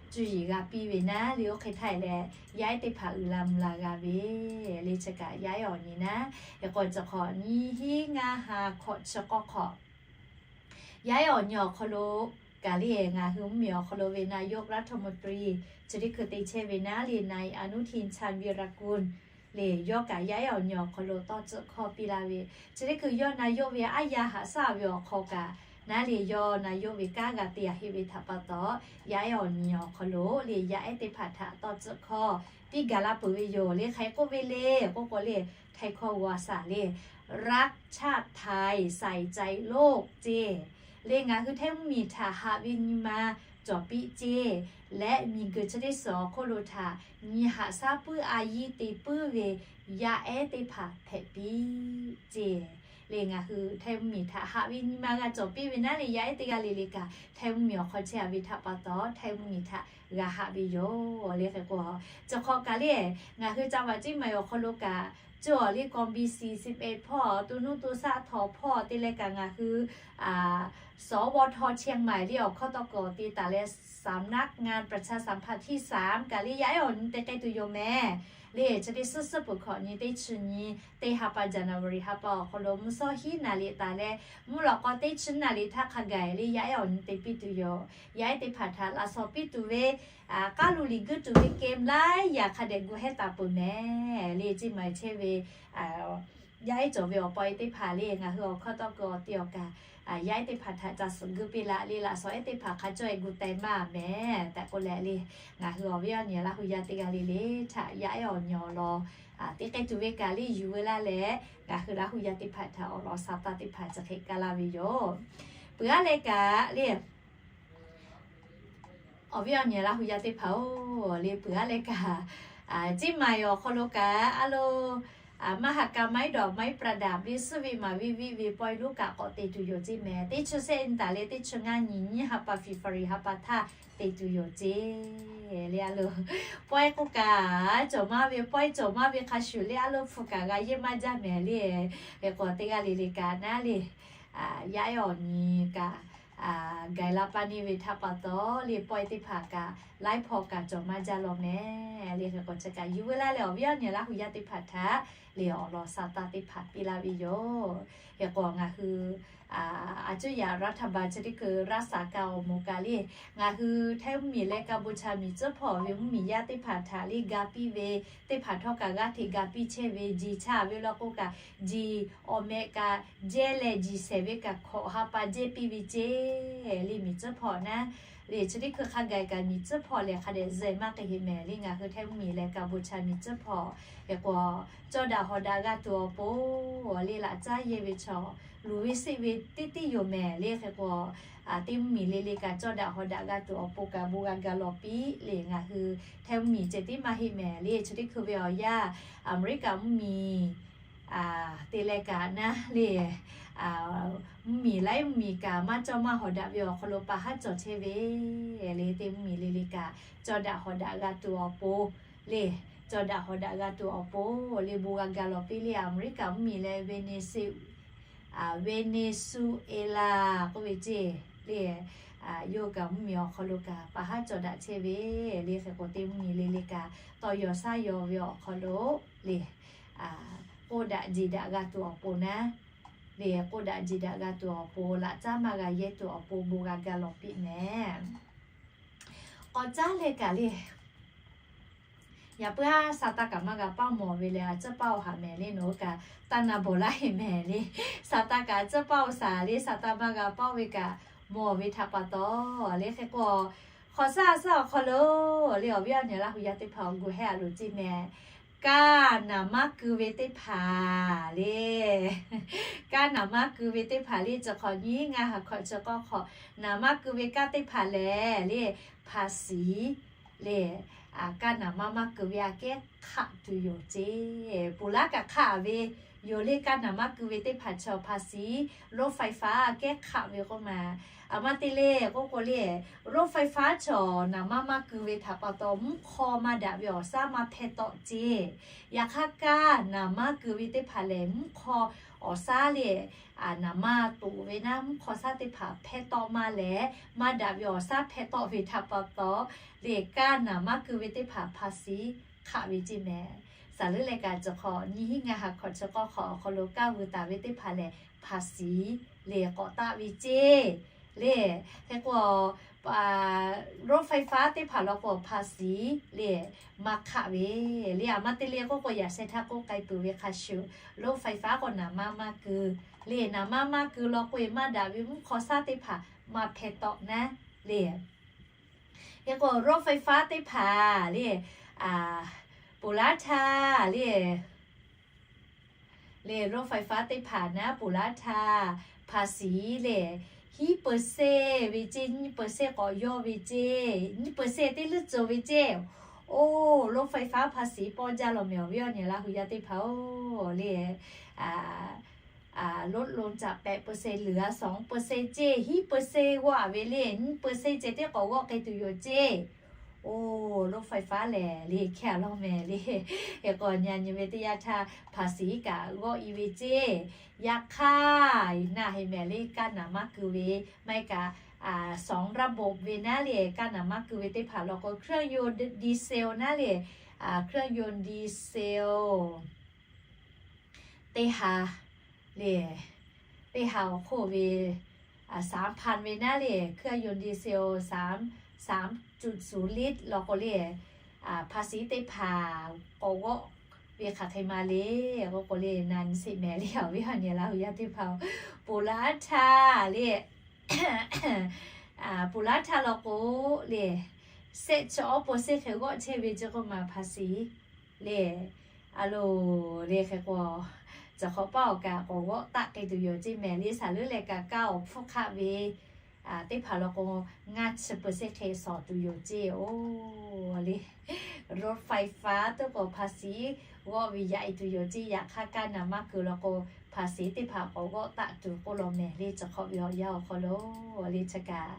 cuˇ yiˍ g'a piˇ ve naˉ le. Oˇ hk'e htaˇ e leh, yaˇ ehˉ teˇ hpaˍ uiˍ la mvuh la g'a ve le. Chi kaꞈ yaˇ ehˉ awˬ nyi naˉ. Hk'e k'o, chi hk'awꞈ nyiˇ hinˉ ngaˇ ha hkawꞈ chi k'awˇ hk'awꞈ yaˇ ehˉ awˬ nyi awˬ hk'aw lo kaꞈ le, ngaˬ hui mvuhˇmiˬ awˬ hk'aw lo ve นายกรัฐมนตรี chi teˇ hkui te chehˇ ve naˉ le, นายอนุทิน ชาญวีรกูล le, yawˇ kaꞈ yaˇ ehˉ awˬ nyi awˬ hk'aw lo tawˇ tcuhˆ hkawˇ piˇ laˇ ve, chi teˇ hkui yawˇ นายก ve aˉ yaˇ haꞈ shaˉ ve awˬ hk'aw kaꞈ naˉ le, yawˇ นายก ve kanˉ g'a te a heˆ ve htaꞈ pa taw, yaˇ ehˉ awˬ nyi awˬ hk'aw lo le yaˇ ehˉ teˇ hpaˍ htaꞈ tawˇ tcuhˆ hkawˇ piˇ gaˬ la peuˬ ve yoˬ le. Hk'e k'oˆ ve le k'oˆ k'o le, ไทย hkawˇ g'a shaˍ le, รักชาติไทย ใส่ใจโลก ceˇ le, ngaˬ hui htaiˇ mvuhˇmiˬ htaꞈ haꞈ ve nyi ma cawˬ piˇ ceˇ leh, miˬguiˬ chi teˇ suhˍ awˬ hk'oˆ lo htaꞈ nyi haꞈ shaˉ puiˉ a yiˇ te puiˉ ve yaˇ ehˉ teˇ hpaˍ hpehꞈ piˇ ceˇ le. Ngaˬ hui htaiˇ mvuhˇmiˬ htaꞈ haꞈ ve nyi ma g'a cawˬ piˇ ve naˉ le, yaˇ ehˉ teˇ g'aˇ le le kaꞈ htaiˇ mvuhˇmiˬ awˬ hk'aw chehˇ a ve htaꞈ pa taw, htaiˇ mvuhˇmiˬ htaꞈ g'a haꞈ ve yoˬ le. Hk'e k'o, chi hk'awꞈ kaꞈ le, ngaˬ hui จังหวัดเชียงใหม่ awˬ hk'aw lo kaꞈ cawˬ le, กองบิน สี่สิบเอ็ด hpawˇ, ตำรวจ hpawˇ te leh kaꞈ ngaˬ hui สวท เชียงใหม่ le awˬ hkawˇ tawˇ kawꞈ te taˍ leh สำนักงานประชาสัมพันธ์ที่สาม kaꞈ le yaˇ ehˉ awˬ nyi te k'ai tuˬ yoˬ mehˍ le. Chi teˇ suhˉ suhˉ peuˬ hkawꞈ nyi teˇ chi nyi teˇ ha pa January ha pa awˬ hk'aw lo mvuhˇ shawˉ hiˉ naˍ liꞈ taˍ leh, mvuhˇ lawꞈ k'aw teˇ chi naˍ liꞈ htaˇ hk'a gaˬ le yaˇ ehˉ awˬ nyi te piˇ tuˬ yoˬ. Yaˇ ehˉ teˇ hpaˍ htaꞈ laꞈ shawnˍ piˇ tuˬ ve, k'aˉ lu liꞈ guiˇ tuˬ ve เกม laiˉ yaꞈ hk'a dehꞈ gu hehˉ taˍ peuˬ mehˍ le. Ceˇ maˬ chehˇ ve yaˇ ehˉ cawˬ ve awˬ pa e teˇ hpaˍ le, ngaˬ hui awˬ hkawˇ tawˇ kawꞈ te awˬ kaꞈ, yaˇ ehˉ teˇ hpaˍ htaꞈ ca suhˍ guiˇ piˇ laˇ le, laꞈ shawnˍ ehˉ teˇ hpaˍ hk'a cawˇ e gu teh maˇ mehˍ tehꞈ k'oˆ leh le, ngaˬ hui awˬ viˉ awˬ nyi Laˇ huˍ yaˇ teˇ g'aˇ le le htaꞈ yaˇ ehˉ awˬ nyi awˬ lawn teˇ k'ai tuˬ ve kaꞈ le yuˬ veu laˇ leh, ngaˬ hui Laˇ huˍ yaˇ teˇ hpaˍ htaꞈ awˬ lawn sha taˇ teˇ hpaˍ chi hk'e kaˇ laˇ ve yoˬ. Peuˬ aˉ leh kaꞈ le, awˬ viˉ awˬ nyi Laˇ huˍ yaˇ teˇ hpaˍ-oˬ le, peuˬ aˉ leh kaꞈ, ceˇ maˬ awˬ hk'aw lo kaꞈ a lo, maˇ ha ka maiˉ dawˬ maiˉ pra daꞈ ve suhˉ ve maˍ ve viˆ ve pawehˇ lonˉ kaꞈ k'awꞈ te tuˬ yoˬ ceˇ mehˍ. Teˇ chi shehˆ nyi taˍ leh teˇ chi ngaˇ nyi nyiˇ ha pa February ha pa htaˇ te tuˬ yoˬ ceˇ le. A lo, pawehˇ k'oˆ kaꞈ cawˬ maˇ ve, pawehˇ cawˬ maˇ ve hk'a shuˍ le, a lo hpu kaꞈ g'a yehˇ maˇ jaˇ mehˍ le. Hk'e k'o teˇ g'aˇ le le kaꞈ naˉ le, yaˇ ehˉ awˬ nyi kaꞈ gaˬ la pa neˇ ve htaꞈ pa taw le, pawehˇ teˇ hpaˍ kaꞈ laiˉ hpaw kaꞈ cawˬ maˇ jaˇ law mehˍ le. Hk'e k'o chi kaꞈ yuˬ veu laˇ leh awˬ viˉ awˬ nyi Laˇ hu yaˇ teˇ hpaˍ htaꞈ le awˬ lawn sa taˇ teˇ hpaˍ piˇ laˇ ve yoˬ. Hk'e k'o ngaˬ hui a cuˇ yaꞈ รัฐบาล chi teˇ hkui รักษาการ awˬ moˍ kaꞈ le, ngaˬ hui Htaiˇ mvuhˇmiˬ leh Kaˍbuˍchaˍ miˬ tcuhˉ hpawˇ ve mvuhˇmiˬ yaˇ teˇ hpaˍ htaꞈ le ga piˇ ve teˇ hpaˍ htawˇ kaꞈ g'aˇ hteꞈ ga piˇ chehˇ ve, jiˬ chaˇ ve law k'o kaꞈ jiˬ awˬ mehꞈ kaꞈ jehˇ leh jiˬ shehˍ ve kaꞈ hkawꞈ ha pa jehˇ piˇ ve ceˇ le. Miˬ tcuhˉ hpawˇ naˉ le chi teˇ hkui hk'a gaˬ kaꞈ miˬ tcuhˉ hpawˇ lehˬ hk'a dehꞈ zuhꞈ maˇ k'ai heˆ mehˍ le. Ngaˬ hui Htaiˇ mvuhˇmiˬ leh Kaˍbuˍchaˍ miˬ tcuhˉ hpawˇ hk'e k'o cawˇ daꞈ hawˍ daꞈ g'a tuˬ awˬ pon le laꞈ caˉ yehˇ ve chaw luˬ ve seˆ ve teˇ teˇ yoˬ mehˍ le. Hk'e k'o teˇ mvuhˇmiˬ le le kaꞈ cawˇ daꞈ hawˍ daꞈ g'a tuˬ awˬ pon kaꞈ bon g'a ga lawˬ piˇ le. Ngaˬ hui Htaiˇ mvuhˇmiˬ ceh tiˉ maˇ heˆ mehˍ le. Chi teˇ hkui ve awˬ yanˇ Aˍmeˍriˆkaꞈ mvuhˇmiˬ te leh kaꞈ naˉ le mvuhˇmiˬ laiˉ mvuhˇmiˬ kaꞈ maˇ cawˇ maˇ hawˍ daꞈ ve awˬ hk'aw lo pa haˉ cawˬ chehˇ ve le. Teˇ mvuhˇmiˬ le le kaꞈ cawˇ daꞈ hawˍ daꞈ g'a tuˬ awˬ pon le, cawˇ daꞈ hawˍ daꞈ g'a tuˬ awˬ pon le bon g'a ga lawˬ piˇ le. Aˍmeˍriˆkaꞈ mvuhˇmiˬ leh Venezu- Venezuela k'oˆ ve ceˇ le, yawˇ kaꞈ mvuhˇmiˬ awˬ hk'aw lo kaꞈ pa haˉ cawˬ daꞈ chehˇ ve le. Hk'e k'o teˇ mvuhˇmiˬ le le kaꞈ tawˇ yaw shaˉ yaw ve awˬ hk'aw lo le k'oˆ daꞈ jeˬ daꞈ g'a tuˬ awˬ pon naˉ le, k'oˆ daꞈ jeˬ daꞈ g'a tuˬ awˬ pon, laꞈ caˉ maˇ g'a yehˇ tuˬ awˬ pon bon g'a ga lawˬ piˇ mehˍ. K'awꞈ caˉ leh kaꞈ le, yaꞈ puiˉ aˉ sa taˇ kaꞈ maˇ g'a paˇ mawˬ ve leh a tcuhˉ paˇ-oˬ haꞈ mehˍ le. Nawˬ hui kaꞈ taˇ na bawˬ laˇ heˆ mehˍ le. Saˍtanˍ kaꞈ a tcuhˉ paˇ-oˬ saˍ le, Saˍtanˍ maˇ g'a paˇ ve kaꞈ mawˬ ve htaꞈ pa taw le. Hk'e k'o hk'awꞈ shaˉ a shaˉ awˬ hk'aw lo le awˬ viˉ awˬ nyi Laˇ hu yaˇ teˇ hpaˍ awˬ gu hehˉ a loˍ ceˇ mehˍ. Kaˇ naˍ maˇ keu ve teˇ hpaˍ le, kaˇ naˍ maˇ keu ve teˇ hpaˍ le, chi hk'awꞈ nyiˇ ngaˇ ha hkawꞈ chi k'awˇ hk'awꞈ naˍ maˇ keu ve kaˇ teˇ hpaˍ lehˬ le, ภาษี le, kaˇ naˍ maˇ maˇ keu ve aꞈ kehˉ hk'aˆ tuˬ yoˬ ceˇ. Ponˬ laˉ kaꞈ hk'aˆ ve yoˬ le. Kaˇ naˍ maˇ keu ve teˇ hpaˍ chaw ภาษี รถไฟฟ้า aꞈ kehˉ hk'aˆ ve k'oˆ ma. Aˬ ma te le k'oˆ k'o le, รถไฟฟ้า chaw naˍ maˇ maˇ keu ve htaꞈ pa taw mvuhˇ hk'aw maˇ daꞈ ve awˬ shaˉ maˇ hpehˇ tawˆ ceˇ. Yaꞈ hk'aˇ kaˇ naˍ maˇ keu ve teˇ hpaˍ lehˬ mvuhˇ hk'aw awˬ shaˉ le naˍ maˇ toꞈ ve naˉ mvuhˇ hk'aw shaˉ teˇ hpaˍ hpehˇ tawˆ maˇ leh, maˇ daꞈ ve awˬ shaˉ hpehˇ tawˆ ve htaꞈ pa taw le, kaˇ naˍ maˇ keu ve teˇ hpaˍ ภาษี hk'aˆ ve ceˇ mehˍ. Saˍ leuˉ leh kaꞈ chi hk'awꞈ nyiˇ hinˉ ngaˇ ha hkawꞈ chi k'awˇ hk'awꞈ awˬ hk'aw lo kaˇ veu taˍ ve teˇ hpaˍ lehˬ ภาษี le k'awꞈ taˆ ve ceˇ le. Hk'e k'o รถไฟฟ้า teˇ hpaˍ law k'o ภาษี le maˇ hk'aˆ ve le. Aˬ ma te le k'oˆ k'o yaꞈ sheh htaˇ k'oˆ k'ai peuˬ ve hk'a shuˍ รถไฟฟ้า k'o naˍ maˇ maˇ keu le, naˍ maˇ maˇ keu law k'o e maˇ daꞈ ve mvuhˇ hk'aw shaˉ teˇ hpaˍ maˇ hpehˇ tawˆ naˉ le. Hk'e k'o รถไฟฟ้า teˇ hpaˍ le, ponˬ laˉ htaˇ le, le รถไฟฟ้า teˇ hpaˍ naˉ ponˬ laˉ htaˇ ภาษี le hiˉ เปอร์เซ็นต์ ve ceˇ, nyiˇ เปอร์เซ็นต์ k'awꞈ yawˇ ve ceˇ, nyiˇ เปอร์เซ็นต์ teˇ leuˉ tcuh ve ceˇ. Oˇ รถไฟฟ้า ภาษี pawˇ jaˇ law mehˍ awˬ viˉ awˬ nyi Laˇ hu yaˇ teˇ hpaˍ-oˬ le. ลดลงจาก แปดเปอร์เซ็นต์ เหลือ สองเปอร์เซ็นต์ ceˇ, hiˉ เปอร์เซ็นต์ g'awˆ a ve le, nyiˇ เปอร์เซ็นต์ ceh teˇ k'awꞈ g'awˆ k'ai tuˬ yoˬ ceˇ. Oˇ รถไฟฟ้า lehˬ le hkehˇ a law mehˍ le. Hk'e k'o nyi nyi ve teˇ yanˇ htaˇ ภาษี kaꞈ g'awˆ i ve ceˇ. Yaꞈ hk'aˇ naˬ heˆ mehˍ le, kaˇ naˍ maˇ keu ve maˇ heˆ kaꞈ สองระบบ ve naˉ le, kaˇ naˍ maˇ keu ve teˇ hpaˍ law k'o เครื่องยนต์ดีเซล naˉ le, เครื่องยนต์ดีเซล teˇ ha le, teˇ ha awˬ hk'oˆ ve สามพัน ve naˉ le, เครื่องยนต์ดีเซล สามจุดศูนย์ลิตร law k'o le, ภาษี teˇ hpaˍ k'awꞈ g'awˆ ve hk'aˬ hk'e ma le k'oˆ k'o le, na nyi sheˍ mehˍ le awˬ viˉ awˬ nyi Laˇ hu yaˇ teˇ hpaˍ-oˬ. Ponˬ laˉ htaˇ le, ponˬ laˉ htaˇ law k'o le, shehˆ chi awˉ เปอร์เซ็นต์ hk'e g'awˆ chehˇ ve ceˇ k'oˆ ma ภาษี le. A loˬ le hk'e k'o, caˬ hk'awꞈ paˇ awˬ kaꞈ k'awꞈ g'awˆ taˆ k'ai tuˬ yoˬ ceˇ mehˍ le. Saˍ leuˉ leh kaꞈ kaˇ awˬ hpfuhˇ hk'aˆ ve teˇ hpaˍ law k'o, ngaˇ chi เปอร์เซ็นต์ hk'e shawˍ tuˬ yoˬ ceˇ-oˬ le. รถไฟฟ้า teˇ k'o ภาษี g'awˆ ve yaꞈ e tuˬ yoˬ ceˇ. Yaꞈ hk'aˇ kaˇ naˍ maˇ keu law k'o, ภาษี teˇ hpaˍ k'awꞈ g'awˆ taˆ tuˬ k'oˆ law mehˍ le. Chi hk'awꞈ ve awˬ yanˇ awˬ hk'aw lo le chi kaꞈ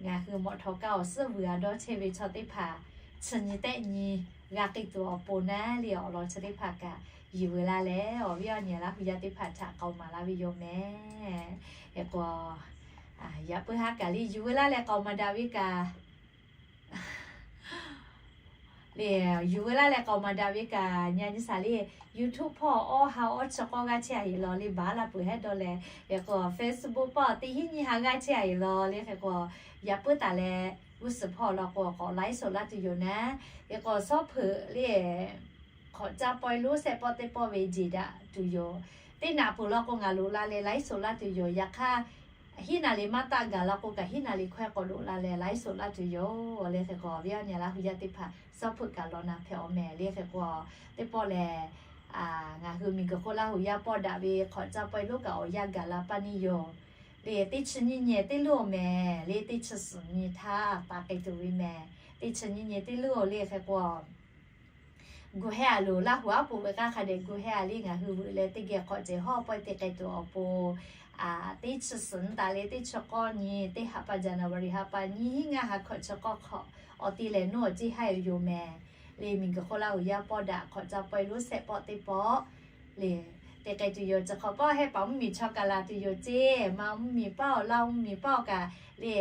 ngaˬ hui mawꞈ htawꞈ kaˇ awˬ suhˉ vuiˬ a dawˇ chehˇ ve chaw teˇ hpaˍ chi nyi tehˆ nyi g'a k'ai tuˬ awˬ pon naˉ le awˬ lawn chi teˇ hpaˍ kaꞈ yuˬ veu laˇ leh awˬ viˉ awˬ nyi Laˇ hu yaˇ teˇ hpaˍ htaꞈ k'aoˍ maˍ laˇ ve yoˬ mehˍ. Hk'e k'o Yaꞈ puiˉ haˉ kaꞈ le yuˬ veu laˇ leh k'aoˍ maˍ daꞈ ve kaꞈ le, yuˬ veu laˇ leh k'aoˍ maˍ daꞈ ve kaꞈ nyi nyi shaˍ le, YouTube hpawˇ awˇ ha awˇ chi k'awˇ g'aˇ chehˇ a heˍ law le, baˬ laˇ peuˬ hehˉ dawˇ leh, hk'e k'o Facebook hpawˇ teˇ hinˉ nyiˇ ha g'aˇ chehˇ a heˍ law le, hk'e k'o yaꞈ puiˉ taˍ leh g'uˇ suhˍ hpawˇ law k'o k'awꞈ ไลฟ์สด laˇ tuˬ yoˬ naˉ. Hk'e k'o shawˉ hpeuꞈ le, hk'awꞈ caˇ pawehˇ lonˉ sehˆ pawˆ teˇ pawˆ ve jeˬ daꞈ tuˬ yoˬ. Teˇ naꞈ peuˬ law k'o ngaˬ loꞈ la leh ไลฟ์สด laˇ tuˬ yoˬ. Yaꞈ hk'aˇ hiˉ naˍ riˍ maˇ taˆ gaˬ law k'o kaꞈ hiˉ naˍ riˍ hkawehˇ k'awꞈ loꞈ la leh ไลฟ์สด laˇ tuˬ yoˬ le. Hk'e k'o awˬ viˉ awˬ nyi Laˇ hu yaˇ teˇ hpaˍ shawˉ hpeuꞈ kaꞈ law na hpehꞈ awˬ mehˍ le. Hk'e k'o teˇ pawˆ lehˬ, ngaˬ hui miˬguiˬ hk'oˆ Laˇ hu yaˇ pawˆ daꞈ ve hk'awꞈ caˇ pawehˇ lonˉ kaꞈ awˬ yanˇ gaˬ la paˇ neˇ yoˬ. Le teˇ chi nyiˇ nyi teˇ luˇ awˬ mehˍ le, teˇ chi suhˍ nyi htaˇ taˍ k'ai tuˬ ve mehˍ. Teˇ chi nyiˇ nyi teˇ luˇ le. Hk'e k'o gu heh a loˬ, Laˇ hu aˉ poꞈ ve k'aˇ hk'a dehꞈ gu heh a le, ngaˬ hui veuꞈ leh teˇ geh hk'awꞈ cehˬ hawˉ pawehˇ te k'ai tuˬ awˬ pon, teˇ chi suhˍ nyi taˍ le teˇ chi k'awˇ nyi teˇ ha pa January ha pa nyiˇ hinˉ ngaˇ ha hkawꞈ chi k'awˇ hk'awꞈ awˬ ti lehˬ nuˇ awˬ ceˇ haˉ yoˬ mehˍ. Le miˬguiˬ hk'oˆ Laˇ hu yaˇ pawˆ daꞈ hk'awꞈ caˇ pawehˇ lonˉ sehˆ pawˆ teˇ pawˆ le te k'ai tuˬ yoˬ. Chi hk'awꞈ pawˆ hehˉ paˍ mvuhˇmiˬ chaw kaꞈ laˬ tuˬ yoˬ ceˇ. Maˇ mvuhˇmiˬ paˇ awˬ, Laˇ mvuhˇmiˬ paˇ awˬ kaꞈ le,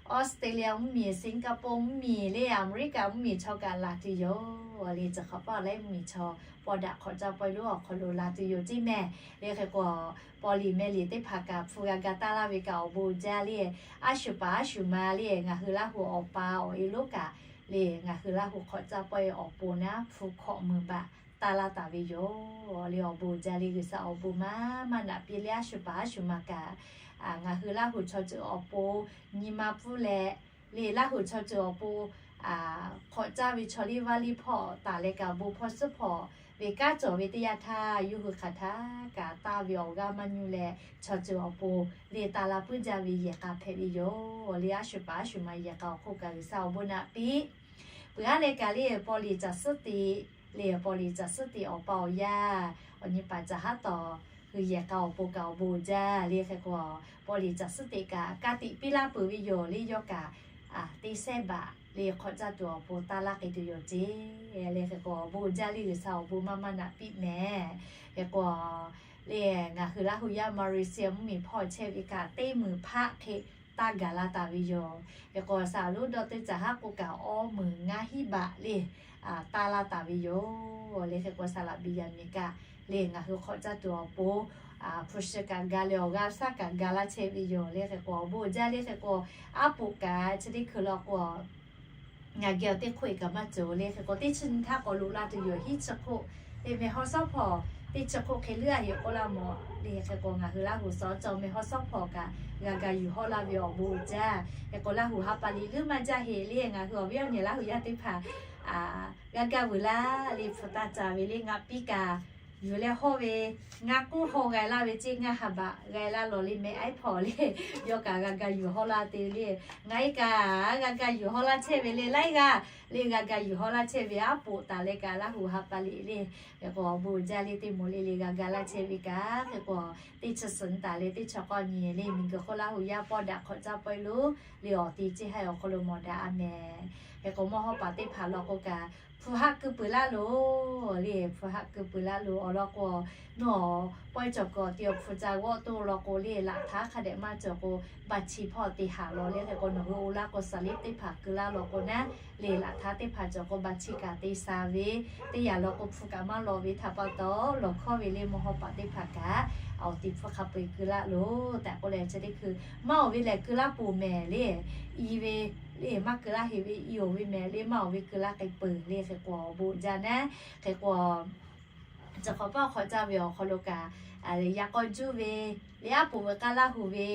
Australia mvuhˇmiˬ, Singapore mvuhˇmiˬ le, America mvuhˇmiˬ chaw kaꞈ laˬ tuˬ yoˬ le. Chi hk'awꞈ pawˆ laiˉ mvuhˇmiˬ chaw pawˆ daꞈ hk'awꞈ caˇ pawehˇ lonˉ awˬ hk'aw lo laˬ tuˬ yoˬ ceˇ mehˍ. Le hk'e k'o paw liꞈ meh liꞈ teˇ hpaˍ kaꞈ hpu g'a ga taˇ laˇ ve kaꞈ awˬ bon jaˇ le, aˉ shuˍ paˍ aˉ shuˍ ma le ngaˬ hui Laˇ hu awˬ pa awˬ e lonˉ kaꞈ le ngaˬ hui Laˇ hu hk'awꞈ caˇ pawehˇ awˬ pon naˉ hpu hkawꞈ meuˍ baꞈ taˇ laˇ taˍ ve yoˬ le. Awˬ bon jaˇ le G'uiˬsha awˬ bon maˇ maˇ naꞈ piˇ le aˉ shuˍ paˍ aˉ shuˍ ma kaꞈ ngaˬ hui Laˇ hu chaw ceuˬ awˬ pon nyi ma pfuhˇ leh le Laˇ hu chaw ceuˬ awˬ pon hk'awꞈ caˇ ve chaw liˇ vaˇ liˇ hpawˇ taˍ leh kaꞈ bon hpawˇ suhˉ hpawˇ ve kanˉ cawˬ ve teˇ yanˇ htaˇ yawˇ hui hk'aˬ htaˇ kaꞈ taˇ ve awˬ g'aˇ maˇ nyuˇ leh chaw ceuˬ awˬ pon le taˇ laˇ puiˉ jaˇ ve yehˬ k'a hpehꞈ ve yoˬ le. Aˉ shuˍ paˍ aˉ shuˍ ma yehˬ k'a awˬ hk'oˆ kaꞈ G'uiˬsha awˬ bon naꞈ piˇ. Peuˬ haˉ leh kaꞈ le paw liꞈ caˬ suhˉ teꞈ le paw liꞈ caˬ suhˉ teꞈ awˬ pa awˬ yaˇ awˬ nyi paˍ caˬ haˉ tawˍ hui yehˬ k'a awˬ pon kaꞈ awˬ bon jaˇ le. Hk'e k'o paw liꞈ caˬ suhˉ teꞈ kaꞈ ka tiꞈ piˇ laˇ peuˬ ve yoˬ le. Yawˇ kaꞈ teˇ sehˉ baꞈ le hk'awꞈ caˇ tuˬ awˬ pon taˇ laˇ k'ai tuˬ yoˬ ceˇ le. Hk'e k'o awˬ bon jaˇ le G'uiˬsha awˬ bon maˇ maˇ naꞈ piˇ mehˍ. Hk'e k'o le ngaˬ hui Laˇ hu yaˇ Malaysia mvuhˇmiˬ hpawˇ chehˇ ve kaꞈ teˇ meunˍ hpaˆ hk'e taˇ gaˬ la taˍ ve yoˬ. Hk'e k'o saˍ lonˉ dawˇ teˇ caˬ haˉ k'o kaꞈ awˇ meunˍ ngaˇ hinˉ baꞈ le taˇ laˇ taˍ ve yoˬ le. Hk'e k'o saˍ laꞈ biˍ yaꞈ miˍ kaꞈ le ngaˬ hui hk'awꞈ caˇ tuˬ awˬ pon hpu shi kaꞈ ga leh awˬ g'aˇ shaˉ kaꞈ ga laˇ chehˇ ve yoˬ le. Hk'e k'o awˬ bon jaˇ le. Hk'e k'o aˉ poꞈ kaꞈ chi teˇ hkui law k'o ngaˬ geh awˬ teˇ hk'oˆ e kaꞈ maˇ cawˬ le. Hk'e k'o teˇ chi nyi htaˇ k'awꞈ loꞈ la tuˬ yoˬ. Hiˉ chi hk'oˆ le meh hawˉ shawˉ hpawˍ teˇ chi hk'oˆ hk'e leuˉ a heꞈ k'oˆ laˇ mawˬ le. Hk'e k'o ngaˬ hui Laˇ hu suhˍ cawˬ meh hawˉ shawˉ hpawˍ kaꞈ g'a ga yuˬ hawˉ laˇ ve awˬ bon jaˇ. Hk'e k'o Laˇ hu ha pa liꞈ leuˉ maˇ jaˇ heꞈ le ngaˬ hui awˬ viˉ awˬ nyi Laˇ hu yaˇ teˇ hpaˍ g'a ga vuiˬ laˇ le hpu taˇ caˍ ve le ngaˬ piˇ kaꞈ yuˬ leh hawˇ ve ngaˬ k'oˆ haw g'a laˇ ve ceˇ ngaˬ ha baꞈ g'a laˇ lawˬ le meh aiˉ hpawˍ le yawˇ kaꞈ g'a ga yuˬ hawˉ laˇ te le ngaˬ e kaꞈ g'a ga yuˬ hawˉ laˇ chehˇ ve le laiˉ g'aˇ le g'a ga yuˬ hawˉ laˇ chehˇ ve aˉ poꞈ taˍ leh kaꞈ Laˇ hu ha pa liꞈ le. Hk'e k'o awˬ bon jaˇ le teˇ moˍ le le g'a ga laˇ chehˇ ve kaꞈ hk'e k'o teˇ chi suhˍ nyi taˍ leh teˇ chi k'awˇ nyi le miˬguiˬ hk'oˆ Laˇ hu yaˇ pawˇ daꞈ hk'awꞈ caˇ pawehˇ lonˉ le awˬ te ceˇ haˉ awˬ hk'aw lo mawˬ daꞈ a mehˍ. Hk'e k'o mawˇ hawˉ paˍ teˇ hpaˍ law k'o kaꞈ hpu haˆ keu peuˬ laˇ loˬ le hpu haˆ keu peuˬ laˇ loˬ awˬ lawn k'o nawˬ pawehˇ cawˬ kuiˬ awˬ ti awˬ hpu ca g'awˆ toˇ law k'o le laꞈ htaˇ hk'a dehꞈ maˇ cawˬ k'o baˬ chi hpawˇ te haꞈ law le. Hk'e k'o nawˬ hui oˇ laˇ k'o saˍ liˉ teˇ hpaˍ keu laˇ law k'o naˉ le laꞈ htaˇ teˇ hpaˍ cawˬ k'o baˬ chi kaꞈ te sha ve teˇ yanˇ law k'o hpu kaꞈ maˇ law ve htaꞈ pa taw lawˬ hkawˇ ve le mawˇ hawˉ paˍ teˇ hpaˍ kaꞈ awˬ ti hpu hk'a peu eˬ keu laˇ loˬ tehꞈ k'oˆ leh chi teˇ hkui maˇ oˬ ve lehˬ keu laˇ peuˬ mehˍ le. I ve le maˇ keu laˇ heꞈ ve i oˬ ve mehˍ le maˇ oˬ ve keu laˇ k'ai peuˬ le. Hk'e k'o awˬ bon jaˇ naˉ hk'e k'o chi hk'awꞈ pawˆ hk'awꞈ caˇ ve awˬ hk'aw lo kaꞈ yaꞈ k'aw juˇ ve le aˉ poꞈ ve k'aˉ Laˇ hu ve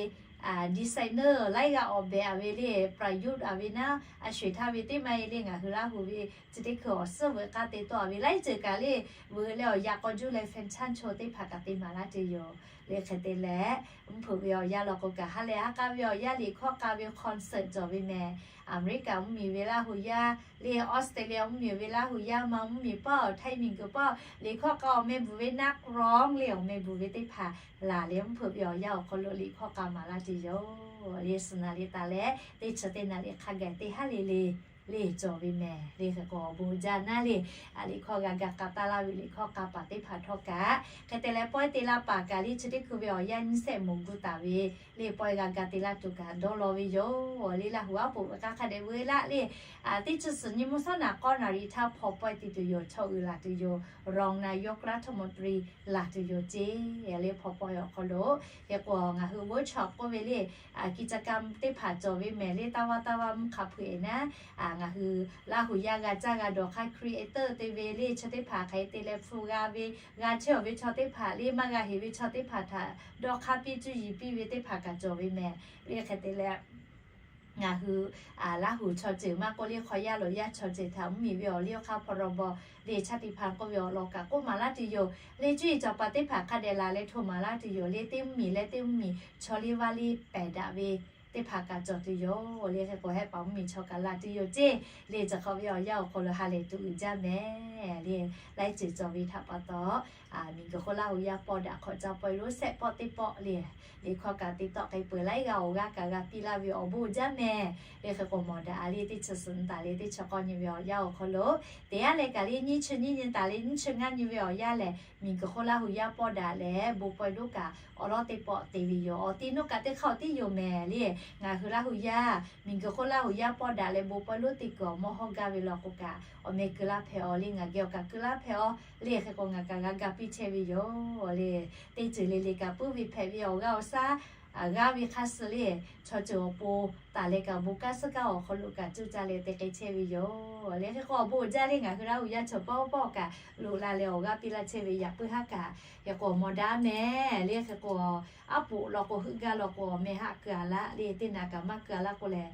designer laiˉ g'aˇ awˬ behꞈ a ve le Prayoot a ve naˉ a sho eˬ htaˇ ve teˇ maˇ e le ngaˬ hui Laˇ hu ve chi teˇ hkui awˬ suhˉ veuꞈ k'aˇ te tawˆ a ve laiˉ ceuˬ kaꞈ le veuꞈ leh awˬ yaꞈ k'aw juˇ leh fashion show teˇ hpaˍ kaꞈ te maˍ laˇ tuˬ yoˬ. Le hk'e te leh mvuhˇ hpeuꞈ ve awˬ yanˇ law k'o kaꞈ ha lehˬ ha k'a ve awˬ yanˇ liꞈ hkawˇ k'a ve concert cawˬ ve mehˍ. America mvuhˇmiˬ ve Laˇ hu yaˇ le Australia mvuhˇmiˬ ve Laˇ hu yaˇ ma mvuhˇmiˬ pawˆ Htaiˇ miˬguiˬ pawˆ liꞈ hkawˇ k'a awˬ meh bvuhˬ ve naˆ k'rawˇ le awˬ meh bvuhˬ ve teˇ hpaˍ laˬ leh mvuhˇ hpeuꞈ ve awˬ yanˇ awˬ hk'aw lo liꞈ hkawˇ k'a maˍ laˇ tuˬ yoˬ. Le suhˍ naˍ liꞈ taˍ leh teˇ chi teˇ naˍ liꞈ hk'a gaˬ teˇ haˉ le le le cawˬ ve mehˍ le. Hk'e k'o awˬ bon jaˇ naˉ le, liꞈ hkawˇ g'a ga k'a taˇ laˇ ve liꞈ hkawˇ k'a paˍ teˇ hpaˍ htawˇ kaꞈ, hk'e te leh pawehˇ te laˇ paˍ kaꞈ le chi teˇ hkui ve awˬ yanˇ nyiˇ shehˆ moˍ gu taˍ ve le, pawehˇ g'a ga te laˇ tuˬ kaꞈ dawˇ law ve yoˬ le. Laˇ huˍ aˉ poꞈ ve k'a hk'a dehꞈ veu laˇ le, teˇ chi suhˍ nyi mvuhˇ shawˉ naꞈ k'awˇ naˍ riˍ htaˇ hpaw pawehˇ te tuˬ yoˬ, chaw uiˍ laˬ tuˬ yoˬ, rong naˍ yawˇ k'raˇ htaˇ mawˬ tui laˬ tuˬ yoˬ ceˇ le. Hpaw pawehˇ awˬ hk'aw lo hk'e k'o ngaˬ hui vuiˇ chaw k'oˆ ve le, กิจกรรม teˇ hpaˍ cawˬ ve mehˍ le. Taˇ vaˇ taˇ vaˇ mvuhˇ hk'a hpui eˬ naˉ, ngaˬ hui Laˇ huˍ yaˇ g'a caˇ g'a dawˬ hk'aˇ creator te ve le, chaw teˇ hpaˍ hk'aˬ hk'e te leh hpu g'a ve, g'a chehˇ awˬ ve chaw teˇ hpaˍ le, maˇ g'a heˍ ve chaw teˇ hpaˍ htaꞈ dawˇ hk'aˇ piˇ cuˇ yiˍ piˇ ve teˇ hpaˍ kaꞈ cawˬ ve mehˍ le. Hk'e te leh ngaˬ hui Laˇ huˍ chaw ceuˬ maˇ k'oˆ le, hk'aw yaˇ loꞈ yaˇ chaw ceuˬ htaꞈ mvuhˇmiˬ ve awˬ liˇ awˬ hk'aˇ hpaw raw baw le, chaˇ ti hpaˍ k'oˆ ve awˬ lawn kaꞈ k'oˆ maˍ laˇ tuˬ yoˬ le. Cuˇ yiˍ cawˬ paˍ teˇ hpaˍ hk'a dehꞈ laˬ leh hto maˍ laˇ tuˬ yoˬ le. Teˇ mvuhˇmiˬ leh teˇ mvuhˇmiˬ chaw liˇ vaˇ liˇ pehˬ daꞈ ve teˇ hpaˍ kaꞈ cawˬ tuˬ yoˬ le. Hk'e k'o hehˆ paˍ mvuhˇmiˬ chaw kaꞈ laˬ tuˬ yoˬ ceˇ le. Chi hk'awꞈ ve awˬ yanˇ awˬ hk'aw lo ha lehˬ tuˬ uiˍ jaˇ mehˍ le. Laiˉ ceuˬ cawˬ ve htaꞈ pa taw, miˬguiˬ hk'oˆ Laˇ huˍ yaˇ pawˇ daꞈ hk'awꞈ caˇ pawehˇ lonˉ shehˆ pawˆ teˇ pawˆ le, liꞈ hkawˇ kaꞈ te tawˆ k'ai peuˬ laiˉ g'aˇ awˬ g'aˇ kaꞈ g'a piˇ laˇ ve awˬ bon jaˇ mehˍ le. Hk'e k'o mawˬ daꞈ a le teˇ chi suhˍ nyi taˍ le teˇ chi k'awˇ nyi ve awˬ yanˇ awˬ hk'aw lo, teˇ yanˇ leh kaꞈ le nyiˇ chi nyiˇ nyi taˍ le nyiˇ chi ngaˇ nyi ve awˬ yanˇ lehˬ, miˬguiˬ hk'oˆ Laˇ huˍ yaˇ pawˇ daꞈ leh bon pawehˇ lonˉ kaꞈ awˬ lawˉ teˇ pawˆ te ve yoˬ. Awˬ ti nuˇ kaꞈ teˇ hk'aˇ awˬ tiˉ yoˬ mehˍ le. Ngaˬ hui Laˇ huˍ yaˇ miˬguiˬ hk'oˆ Laˇ huˍ yaˇ pawˇ daꞈ leh bon pawehˇ lonˉ teˇ kuiˬ awˬ mawˇ hawˇ gaˇ ve law k'o kaꞈ, awˬ meh keu laˇ hpehꞈ awˬ le, ngaˬ geh awˬ kaꞈ keu laˇ hpehꞈ awˬ le. Hk'e k'o ngaˬ kaꞈ g'a ga piˇ chehˇ ve yoˬ le. Teˇ ceuˬ le le kaꞈ puiˉ ve hpehꞈ ve awˬ g'aˇ awˬ shaˉ g'aˇ ve hk'a suh le, chaw ceuˬ awˬ pon taˍ leh kaꞈ bon kanˉ suhˉ kanˉ awˬ hk'aw lo kaꞈ cuˇ caˇ leh te k'ai chehˇ ve yoˬ le. Hk'e k'o awˬ bon uiˍ jaˇ le, ngaˬ hui Laˇ huˍ yaˇ chaw pawˇ pawˇ kaꞈ loꞈ la leh awˬ g'aˇ piˇ laˇ chehˇ ve yaꞈ puiˉ haˉ kaꞈ, hk'e k'o mawˬ daꞈ mehˍ le. Hk'e k'o aˉ poꞈ law k'o heuˆ gaˇ law k'o awˬ meh haˆ keu a laˇ le, teˇ naꞈ kaꞈ maˇ keu a laˇ k'o lehˬ,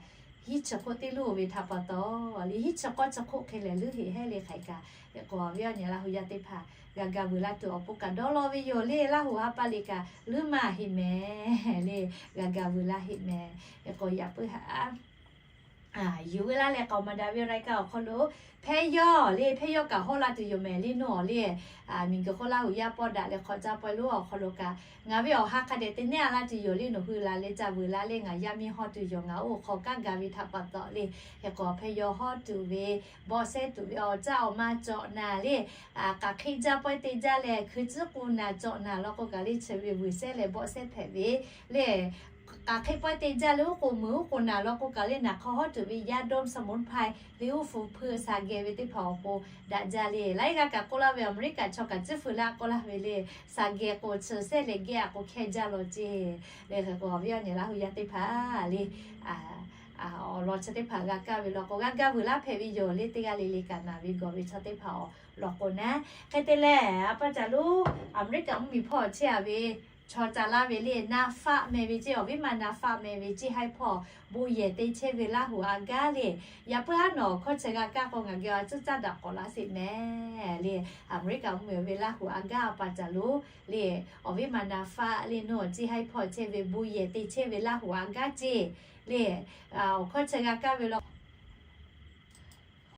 hiˉ chi hk'oˆ teˇ luˇ ve htaꞈ pa taw le, hiˉ chi k'awˇ chi hk'oˆ hk'e lehˬ leuˉ heꞈ hehˉ le hk'aˬ kaꞈ. Hk'e k'o awˬ viˉ awˬ nyi Laˇ huˍ yaˇ teˇ hpaˍ g'a ga vuiˬ laˇ tuˬ awˬ pon kaꞈ dawˇ law ve yoˬ le. Laˇ huˍ ha pa liꞈ kaꞈ leuˉ maˇ heˆ mehˍ le, g'a ga vuiˬ laˇ heˆ mehˍ. Hk'e k'o yaꞈ puiˉ haˉ yuˬ ve laˇ leh k'aoˍ maˍ daꞈ ve รายการ awˬ hk'aw lo hpehˇ yawˇ le, hpehˇ yawˇ kaꞈ hawˉ laˇ tuˬ yoˬ mehˍ le. Nawˬ le miˬguiˬ hk'oˆ Laˇ huˍ yaˇ pawˇ daꞈ leh hk'awꞈ caˇ pawehˇ lonˉ awˬ hk'aw lo kaꞈ ngaˬ ve awˬ ha hk'a dehꞈ te neˉ a laˇ tuˬ yoˬ le. Nawˬ hui la leh ca vuiˬ la le, ngaˬ yaˇ miˇ hawˉ tuˬ yoˬ, ngaˬ oˇ hk'aw kanˉ ga ve htaꞈ pa taw le. Hk'e k'o hpehˇ yawˇ hawˉ tuˬ ve, bawˆ sehˉ tuˬ ve awˬ caˇ awˬ ma cawꞈ naˍ le, k'aˬ hk'e jaˇ pawehˇ te jaˇ leh hkui tcuhˉ k'u naˍ cawꞈ naˍ law k'o kaꞈ le chi ve vuiˬ sehˉ leh bawˆ sehˉ hpehꞈ ve le. K'aˬ hk'e pawehˇ te jaˇ le, oˉ k'oˍ muiˬ oˉ k'oˍ naˍ law k'o kaꞈ le naˍ hk'aw hawˉ tuˬ ve yaˇ ดมสมุนไพร le, oˉ fuˍ hpui sa geh ve teˇ hpaˍ awˬ pon daꞈ jaˇ le. Laiˉ g'aˇ kaꞈ k'oˆ laˇ ve Aˍmeˍriˆkaꞈ chaw kaꞈ tcuhˉ fuiˍ laˇ k'oˆ laˇ ve le, sa geh k'o chi sehˉ leh geh a k'o hkehˇ jaˇ law ceˇ le. Hk'e k'o awˬ viˉ awˬ nyi Laˇ huˍ yaˇ teˇ hpaˍ le, awˬ lawn chi teˇ hpaˍ g'a kaˇ ve law k'o g'a ga vuiˬ laˇ hpehꞈ ve yoˬ le. Teˇ g'aˇ le le kaꞈ naˍ ve gawˬ ve chaw teˇ hpaˍ awˬ lawn k'o naˉ. Hk'e te leh a pa taˍ lonˉ Aˍmeˍriˆkaꞈ mvuhˇmiˬ hpawˇ chehˇ a ve chaw ca laˇ ve le, naˍ faˆ meh ve ceˇ, awˬ viˉ ma naˍ faˆ meh ve ceˇ haiˉ hpawˇ bon yehˬ te chehˇ ve Laˇ huˍ a gaˇ le. Yaꞈ puiˉ haˉ nawˬ hkawˇ chi g'a kaˇ k'o ngaˬ geh a tcuhˉ caˇ daꞈ k'awꞈ laˇ sheˍ mehˍ le. Aˍmeˍriˆkaꞈ mvuhˇmiˬ ve Laˇ huˍ a gaˇ a pa taˍ lonˉ le, awˬ viˉ ma naˍ faˆ le, nawˬ ceˇ haiˉ hpawˇ chehˇ ve bon yehˬ te chehˇ ve Laˇ huˍ a gaˇ ceˇ le. Awˬ hkawˇ chi g'a kaˇ ve law